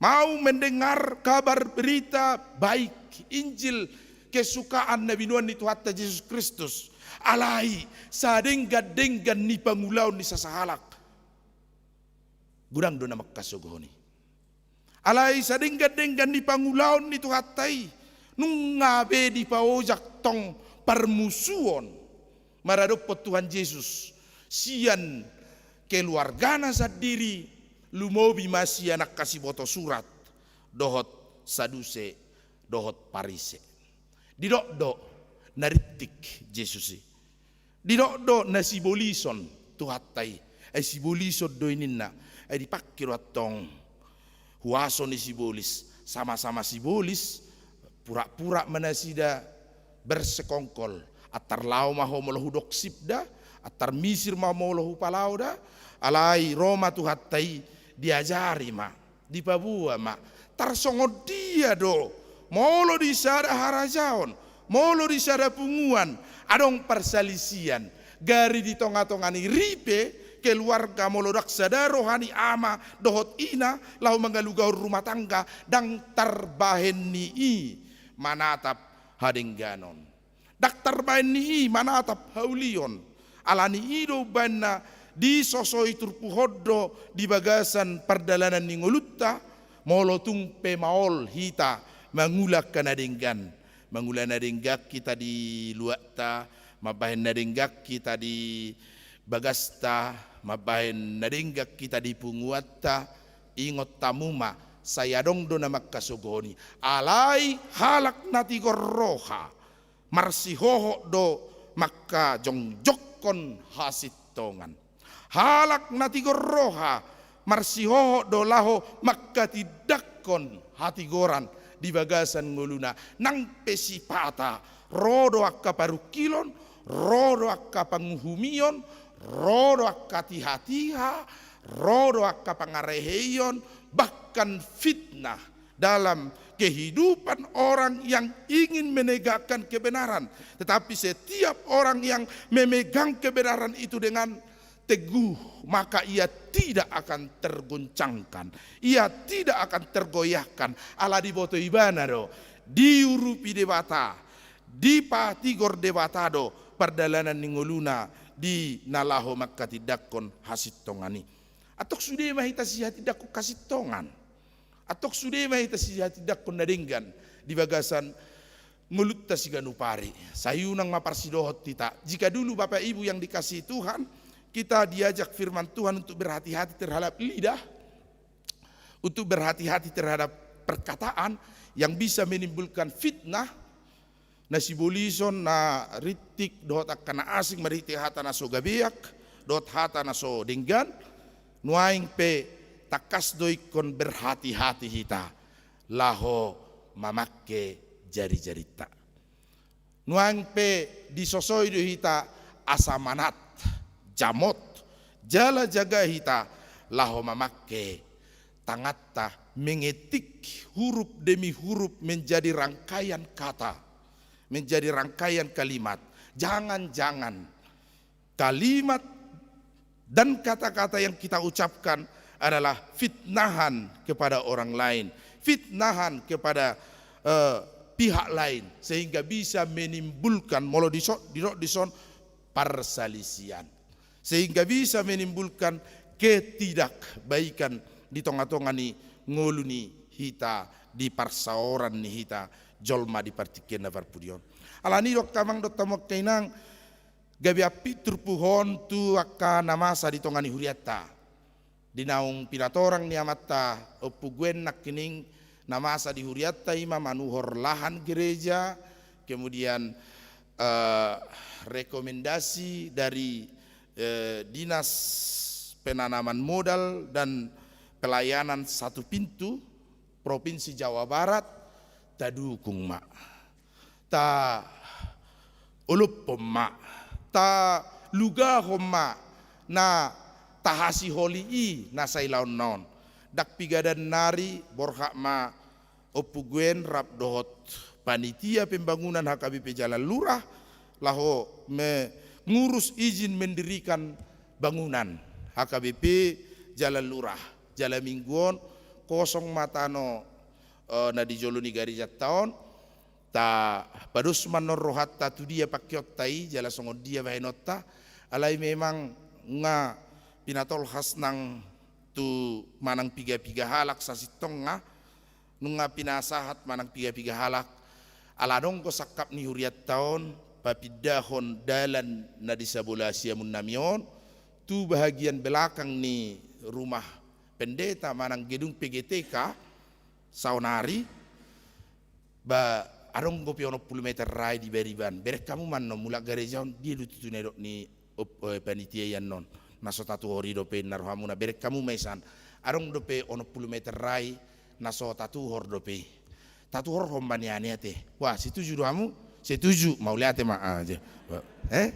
Mau mendengar kabar berita baik, Injil kesukaan na binoan ni Tuhanta Jesus Kristus. Alai sadenggan-denggan ni pangulaon ni sasahalak. Godang do na mangkasogohon i. Alai sadenggan-denggan ni pangulaon ni Tuhanta i, nunga be dipaojak tong parmusuon maradophon Tuhan Jesus sian keluargana sandiri, lumobi ma sian angka siboto surat dohot Saduse dohot Parise. Didok do na rintik Jesus i. Didok do na sibolison Tuhanta i. Ai sibolison do i ninna. Ai dipangke do antong huaso ni sibolis. Sama-sama sibolis, purak-purak ma nasida bersekongkol. Antar laho ma ho molo hudok sip da, antar misir ma ho molo hupalao da. Alai ro ma Tuhanta i, diajari ma. Dipaboa ma, tarsongon dia do, molo di sada harajaon, molo di sada punguan, adong parsalisian, gari di tonga-tonga ni ripe, keluarga molo ndang sada roha ni ama dohot ina, laho mangalugahon rumah tangga, ndang tarbahen ni i manatap hadengganon. Ndang tarbahen ni i manatap haulion. Alani i do umbahen na disosoi turpuk on do di bagasan pardalanan ni ngolunta, molo tung pe maol hita mangula angka na denggan. Mangula na denggan hita di luatta, mambahen na denggan hita di bagasta, mambahen na denggan hita di punguanta, ingot hamu ma, sai adong do na mangkasogohon i. Alai halak na tigor roha, marsihohot do mangkajongjonghon hasintongan. Halak na tigor roha, marsihohot do laho mangkatindangkon hatigoran di bagasan ngoluna. Nang pe sipata, ro do angka parungkilon, ro do angka panguhumion, ro do angka tiha-tiha, ro do angka pangareheion, bahkan fitnah dalam kehidupan orang yang ingin menegakkan kebenaran. Tetapi setiap orang yang memegang kebenaran itu dengan teguh, maka ia tidak akan tergoncangkan, ia tidak akan tergoyahkan, ala diboto ibana do, diurupi Debata, dipatigor Debata do pardalanan ni ngoluna di na laho manghatindanghon hasintongan i. Antong sude ma hita sihatindanghon hasintongan. Antong sude ma hita sihatindanghon na denggan di bagasan ngolunta siganup ari. Sai unang ma parsidohot hita. Jika dulu Bapak Ibu yang dikasihi Tuhan, kita diajak firman Tuhan untuk berhati-hati terhadap lidah, untuk berhati-hati terhadap perkataan yang bisa menimbulkan fitnah, na sibolis on, na rintik dohot angka na asing marhite hata na so gabeak dohot hata na so denggan. Nuaeng pe tangkas do ingkon berhati-hati hita laho mamangke jari-jarinta. Nuaeng pe disosoi do hita asa manat, jamot, jala jaga hita laho mamangke tanganta mengetik huruf demi huruf menjadi rangkaian kata, menjadi rangkaian kalimat. Jangan-jangan kalimat dan kata-kata yang kita ucapkan adalah fitnahan kepada orang lain, fitnahan kepada, eh, pihak lain, sehingga bisa menimbulkan, molo diso-, didok dison, parsalisian. Sehingga bisa menimbulkan ketidakbaikan di tonga-tonga ni ngolu ni hita, di parsaoran ni hita jolma di partingkian na parpudi on. Alani i do angka amang dohot hamu angka inang, gabe ampit turpuk on tu angka na masa di tonga ni hurianta. Di naung pinatorang ni amanta Ompu Gwen nangkining, na masa di hurianta i ma manuhor lahan gereja, kemudian, eh, rekomendasi dari, eh, Dinas Penanaman Modal dan Pelayanan Satu Pintu Provinsi Jawa Barat, tadukung ma. Taolophon ma, talugahon ma na tahasiholi i na sailaonna on. Ndang pigadan nari borhat ma Ompu Gwen rap dohot panitia pembangunan H K B P Jalan Lurah laho mengurus izin mendirikan bangunan H K B P Jalan Lurah. Jala minggu on kosong ma tano, eh, na di jolo ni garejanta on. Tapados ma annon rohanta tu dia pangkeonta i jala songon dia bahenonta. Alai memang nunga pinatolhas nang tu manang piga-piga halak sasintongna, nunga pinasahat manang piga-piga halak. Ala adong do sangkap ni hurianta on papindahon dalan na di sabola siamun nami on tu bahagian belakang ni rumah pendeta manang gedung P G T K saonari. Ba adong dope onom pulu meter rai di bariban. Bereng hamu ma annon mulak gareja on, dia do tutu na didok ni op-, eh, panitia i annon. Na so tatuhor i dope na rohamuna, bereng hamu ma i san. Adong dope onom pulu meter rai na so tatuhor dope i. Tatuhorhon ma nian i ate. Wah, setuju do hamu? Setuju, mauliate ma. Ah, je. Eh?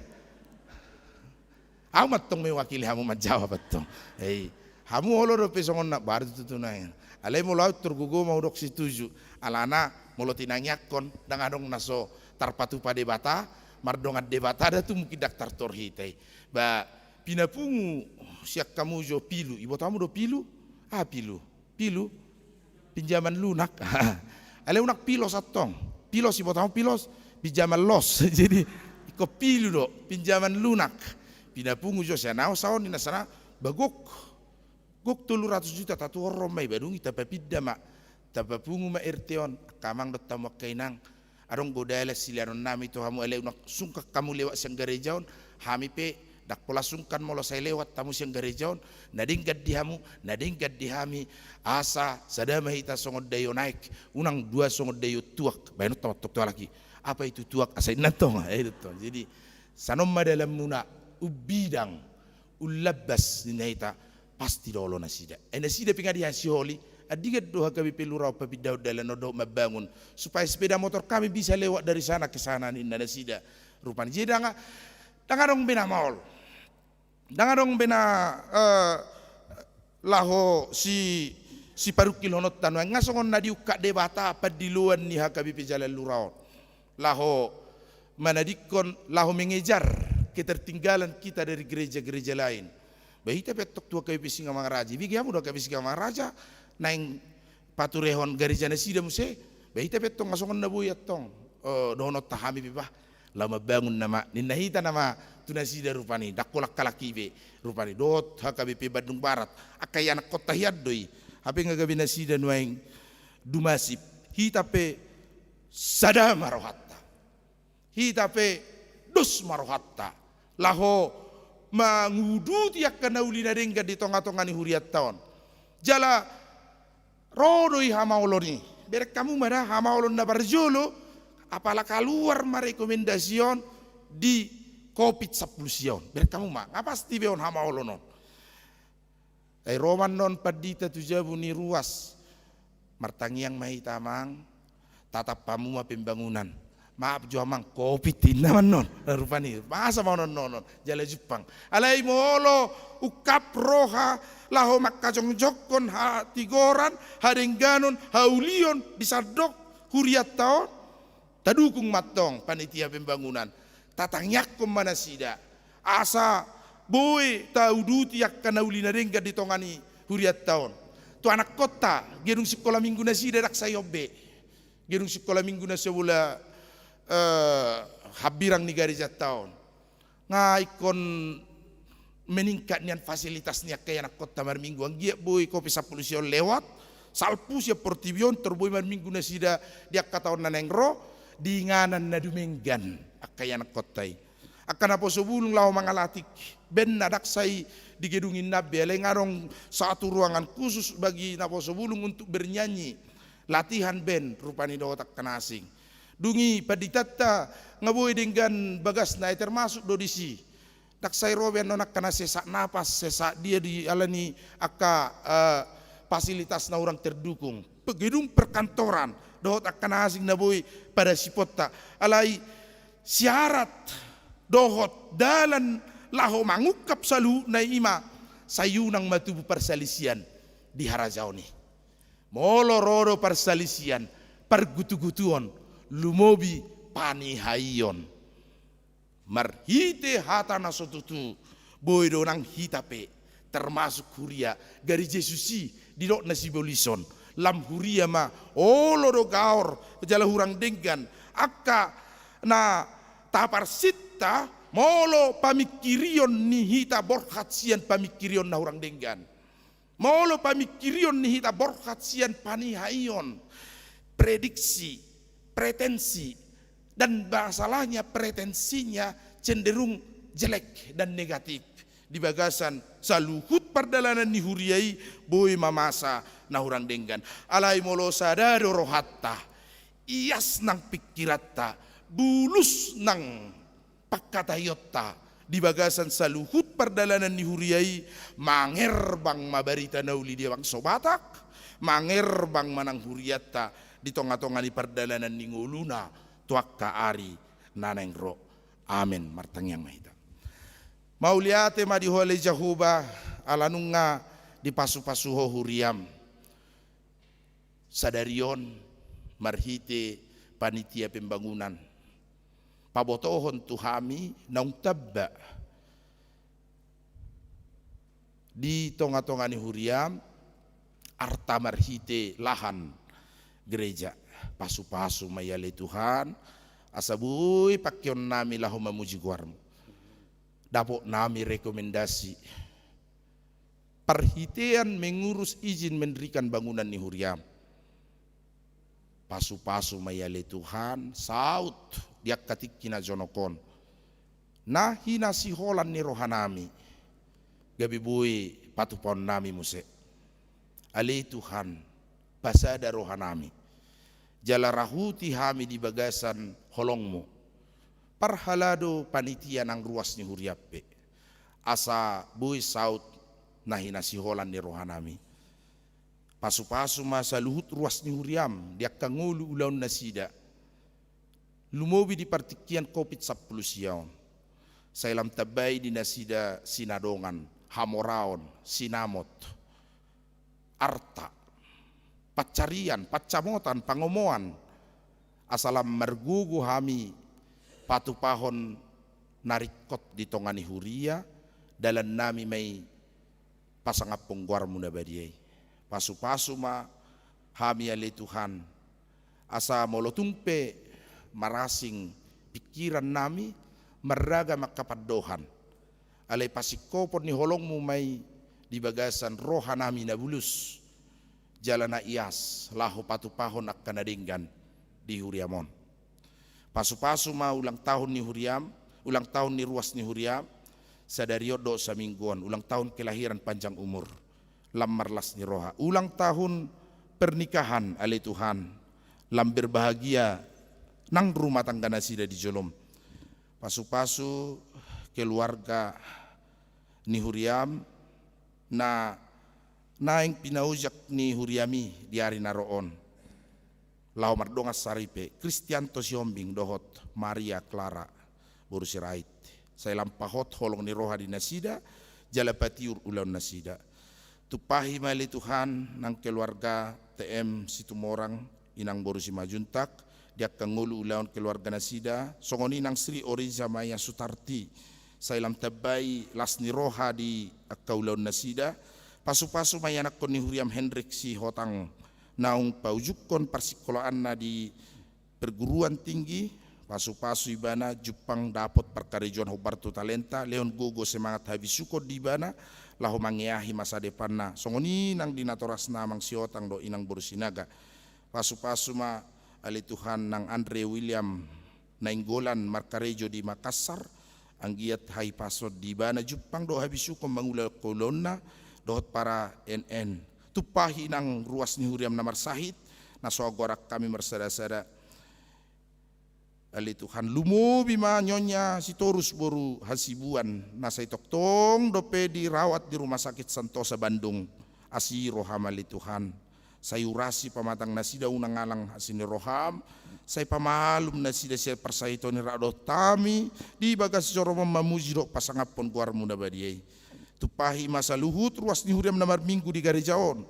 Ahu ma antong mewakili hamu manjawab antong. Ei, hamu olo dope songon na baru tutu nai. Alai molo ahu tor gogo ma hudok setuju. Alana molo tinangiangkon ndang adong na so tarpatupa Debata, mardongan Debata da tu mungkin ndang tartor hita i. Ba pinapungu sian hamu jo pilu, iboto hamu do pilu? Ah, pilu. Pilu, pinjaman lunak. Alai unang pilos antong. Pilos, iboto hamu pilos, pinjaman los. Jadi ingkon pilu do, pinjaman lunak. Pinapungu jo sian ahu saon ninna sana, ba gok. Gok tolu ratus juta tatuhorhon ma i, ba dung i tapapinda ma. Tapapungu ma R T on, angka amang dohot hamu angka inang. Adong do dalan sileanonnami tu hamu, alai unang sungkan hamu lewat sian gareja on, hami pe ndang pola sungkan molo sai lewat hamu sian gareja on. Na denggan di hamu, na denggan di hami, asa sada ma hita songon daion aek, unang dua songon daion tuak. Bahenonta ma antong tu halak i, apa itu tuak, asa inna antong. Eh, itu antong. Jadi sanon ma dalanmuna, umbidang, ullambas ninna hita. Pasti do olo nasida. Ai nasida pe nga dihasiholi, andingan do H K B P Lurah on papindahon dalan on dohot mambangun, supaya sepeda motor kami bisa lewat dari sana ke sana, ninna nasida. Rupani jadi ndang, ndang adong be na maol. Ndang adong be na, eh, laho si, siparungkilhononta nuaeng, nga songon na diungkap Debata pandiloan ni H K B P Jalan Lurah on. Laho manadingkon, laho mengejar ketertinggalan kita dari gereja-gereja lain. Ba hita pe antong tu H K B P Singamangaraja, bege hamu do H K B P Singamangaraja naeng paturehon gareja nasida muse. Ba hita pe antong nga songon na boi antong, eh, dohononta hami pe bah, laho mambangun nama, ninna hita nama tu nasida rupani, ndang holan halak i be rupani, dohot H K B P Bandung Barat, angka ianakhonta hian do i. Hape nga gabe nasida nuaeng dumasip, hita pe sada ma rohanta. Hita pe dos ma rohanta laho manguduti angka na uli na denggan di tonga-tonga ni hurianta on. Jala ro do i hamaolon i. Bereng hamu ma da, hamaolon na parjolo, apala kaluar ma rekomendasi on di Covid sampulu sia on. Bereng hamu ma, nga pasti be on hamaolon on. Ai ro ma annon pandita tu jabu ni ruas. Martangiang ma hita amang, tatap hamu ma pembangunan. Maaf jo amang, Covid ninna ma annon. Rupani, masa ma onon-onon, jala jumpang. Alai molo ungkap roha laho mangkajongjongkon hatigoran, hadengganon, haulion di sandok hurianta on, tadukung ma antong panitia pembangunan. Tatangiangkon ma nasida asa boi tauduti angka na uli na denggan di tonga ni hurianta on. Tu anakhonta, gedung sikola minggu nasida ndang sai on be. Gedung sikola minggu na sibola, eh, hambirang ni garejanta on. Nga ingkon meningkat nian fasilitas ni angka ianakhonta marminggu, anggiat boi Covid sampulu sia on lewat, salpu sian portibi on, tor boi marminggu nasida di angka taon na naeng ro di inganan na dumenggan angka ianakhonta i. Angka naposo bulung laho mangalatih band na ndang sai di gedung inna be, alai nga adong satu ruangan khusus bagi naposo bulung untuk bernyanyi, latihan band rupani dohot angka na asing. Dung i panditanta nga boi denggan bagasna, ai termasuk do disi. Ndang sai ro be annon angka na sesak napas, sesak dia di ala ni angka, eh, fasilitas na hurang terdukung. Pe-, gedung perkantoran dohot angka na asing na boi padasiponta. Alai syarat dohot dalan laho mangungkap saluhutna i ma sai unang ma tubu parsalisian di harajaon i. Molo ro do parsalisian, pargutugutuon, lumobi panihaion. Marhite hata na so tutu, boi do nang hita pe, termasuk huria, gari Jesus i, didok na sibolis on, lam huria ma, olo do gaor, jala hurang denggan, angka na taparsinta, molo pamingkirion ni hita borhat sian pamingkirion na hurang denggan. Molo pamingkirion ni hita borhat sian panihaion, prediksi, pretensi, dan masalahnya pretensinya cenderung jelek dan negatif di bagasan saluhut pardalanan ni huria i, boi ma masa na hurang denggan. Alai molo sada do rohanta, ias nang pingkiranta, bulus nang pangkataionta di bagasan saluhut pardalanan ni huria i, mangerbang ma barita na uli di bangso Batak, mangerbang ma nang hurianta di tonga-tonga ni pardalanan ni ngoluna tu angka ari na naeng ro. Amen. Martangiang ma hita. Mauliate ma di Ho ale Jahowa, ala nunga dipasu-pasu Ho huriam. Sadari on marhite panitia pembangunan, pabotohon tu hami naung tamba di tonga-tonga ni huriam, arta marhite lahan gereja. Pasu-pasu ma i ale Tuhan, asa boi pangkeon nami laho mamuji goarmu. Dapot nami rekomendasi parhitean mengurus izin mendirikan bangunan ni huriam. Pasu-pasu ma i ale Tuhan, saut di angka tingki na jonok on. Na hinasiholan ni rohanami, gabe boi patupaonnami muse. Ale Tuhan, pasada rohanami. Jala rahuti hami di bagasan holongmu. Parhalado panitia nang ruas ni huriam pe. Asa boi saut na hinasiholan ni rohanami. Pasu-pasu ma saluhut ruas ni huriam, di angka ngolu ulaon nasida. Lumobi di partingkian Covid sampulu sia on. Sai lam tambai di nasida sinadongan, hamoraon, sinamot, arta, pancarian, pansamotan, pangomoan. Asa lam margogo hami patupahon na ringkot di tonga ni huria, dalannami ma i pasangaphon goarmu na badia i. Pasupasu ma hami ale Tuhan, asa molo tung pe marasing pingkirannami, marragam angka pandohan, alai pasingkopon ni holongmu ma i di bagasan rohanami na bulus jala na ias laho patupahon angka na denggan di huriam on. Pasupasu ma ulang tahun ni huriam, ulang tahun ni ruas ni huriam, sadari on dohot saminggu on, ulang tahun kelahiran panjang umur, lam marlas ni roha. Ulang tahun pernikahan ale Tuhan, lam berbahagia nang rumah tangga nasida di jolom. Pasupasu keluarga ni huriam na naeng pinaojak ni huriami di ari na ro on. Laho mardongan saripe, Kristianto Sihombing dohot Maria Clara boru Sirait. Sai lam pahot holong ni roha di nasida, jala patiur ulaon nasida. Tumpahi ma ale Tuhan nang keluarga T M Situmorang, inang boru Simanjuntak, di angka ngolu ulaon keluarga nasida, songon i nang Sri Oriza Maya Sutarti, sai lam tambai las ni roha di angka ulaon nasida. Pasupasu ma ianakhon ni huriam Hendrik Sihotang, naung paujungkon parsingkolaanna di perguruan tinggi. Pasupasu ibana jumpang dapot parkarejoan hombar tu talenta, lehon gogo semangat habisuhon di ibana, laho mangeahi masa depanna, songon i nang di natorasna amang Sihotang dohot inang boru Sinaga. Pasupasu ma ale Tuhan nang Andre William Nainggolan markarejo di Makassar, anggiat hahipason di ibana jumpang dohot habisuhon mangula ulaonna dohot para N N. Tumpahi nang ruas ni huriam na marsahit, na so goaran hami marsada-sada. Ale Tuhan, lumobi ma Nyonya Sitorus boru Hasibuan, na sai tongtong dope dirawat di Rumah Sakit Santosa Bandung. Asi roham ale Tuhan, sai urasi pamatang nasida unang alang asi ni roham, sai pamalum nasida sian parsahiton ni radotan nami, di bagas joro mamuji dohot pasangaphon goarmu na badia i. Tumpahi ma saluhut ruas ni huriam na marminggu di gareja on,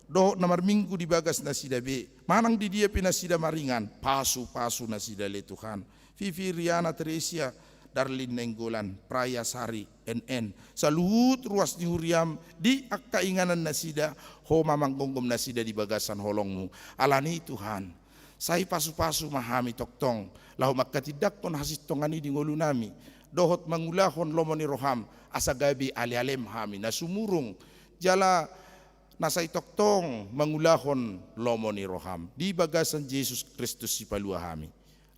dohot na marminggu di bagas nasida be, manang di dia pe nasida maringan, pasupasu nasida ale Tuhan. Vivi, Riana, Teresia, Darlin Nainggolan, Praya, Sari, N N, saluhut ruas ni huriam di angka inganan nasida, Ho ma manggomgom nasida di bagasan holongmu. Alani i Tuhan, sai pasupasu ma hami tongtong, laho manghatindanghon hasintongan i di ngolunami, dohot mangulahon lomo ni roham, asa gabe alealem hami na sumurung, jala na sai tongtong mangulahon lomo ni roham. Di bagasan Jesus Kristus Sipalua hami.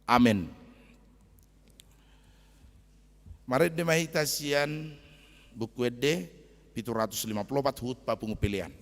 Amen. Marende ma hita sian Buku Ende pitu ratus lima pulu opat, huhut papungu pelean.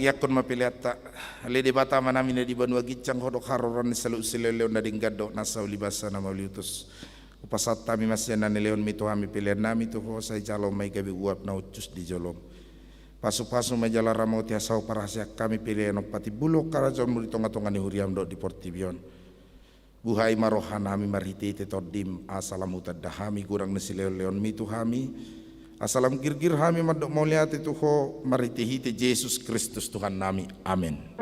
Tangiangkon ma peleanta. Ale Debata Amanami na di banua ginjang, Ho do haroroan ni saluhut silehonlehon na denggan dohot nasa ulibasa na mauliutus. Hupasahat hami ma sian na nilehonMi tu hami peleannami tu Ho, sai jalo ma i gabe uap na hushus di joloM. Pasupasu ma i jala ramoti asa huparhaseang hami pelean on patimbulhon harajaonMu di tongatonga ni huriaM dohot di portibi on. Buhai ma rohanami marhitehite TondiM, asa lam hutanda hami godang ni silehonlehonMi tu hami, asa lam girgir hami mandok mauliate tu Ho marhitehite Jesus Kristus Tuhannami. Amen.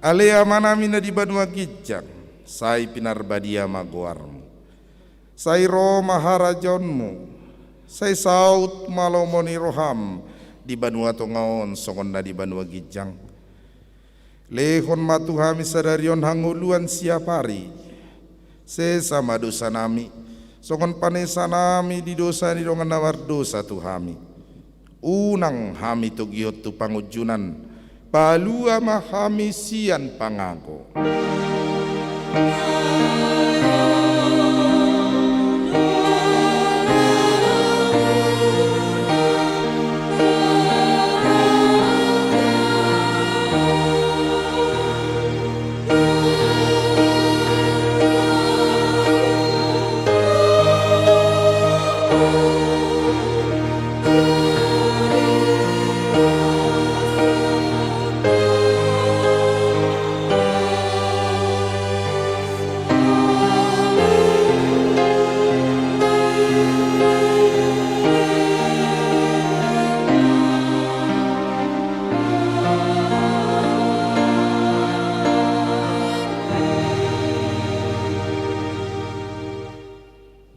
Ale Amanami na di banua ginjang, sai pinarbadia ma goarMu. Sai ro ma harajaonMu, sai saut ma lomo ni rohaM di banua tonga on songon na di banua ginjang. Lehon ma tu hami sadari on hangoluan siapari. Sesa ma dosanami, songon panesanami di dosa ni dongan na mardosa tu hami. Unang hami togihon tu pangunjunan, palua ma hami sian pangago.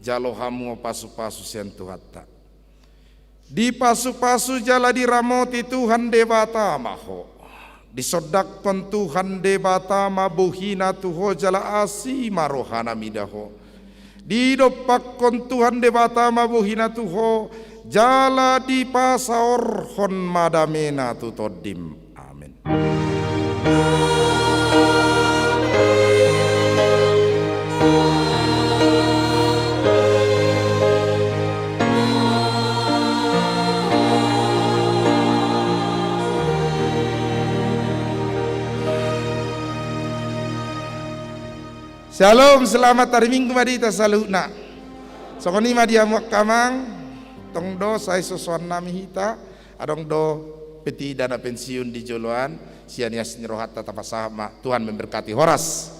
Jalo hamu pasupasu sian Tuhanta. Dipasupasu jala diramoti Tuhan Debata ma ho. Disondangkon Tuhan Debata ma bohiNa tu ho jala asi ma rohaNa mida ho. Didompakkon Tuhan Debata ma bohiNa tu ho jala dipasaorhon ma dameNa tu tondim. Amen. Syalom, selamat hari Minggu ma di hita saluhutna. Songon i ma di hamu angka amang, tong do sai sosoannami hita. Adong do peti dana pensiun di joloan, sian ias ni rohanta tapasahat ma, Tuhan memberkati, horas.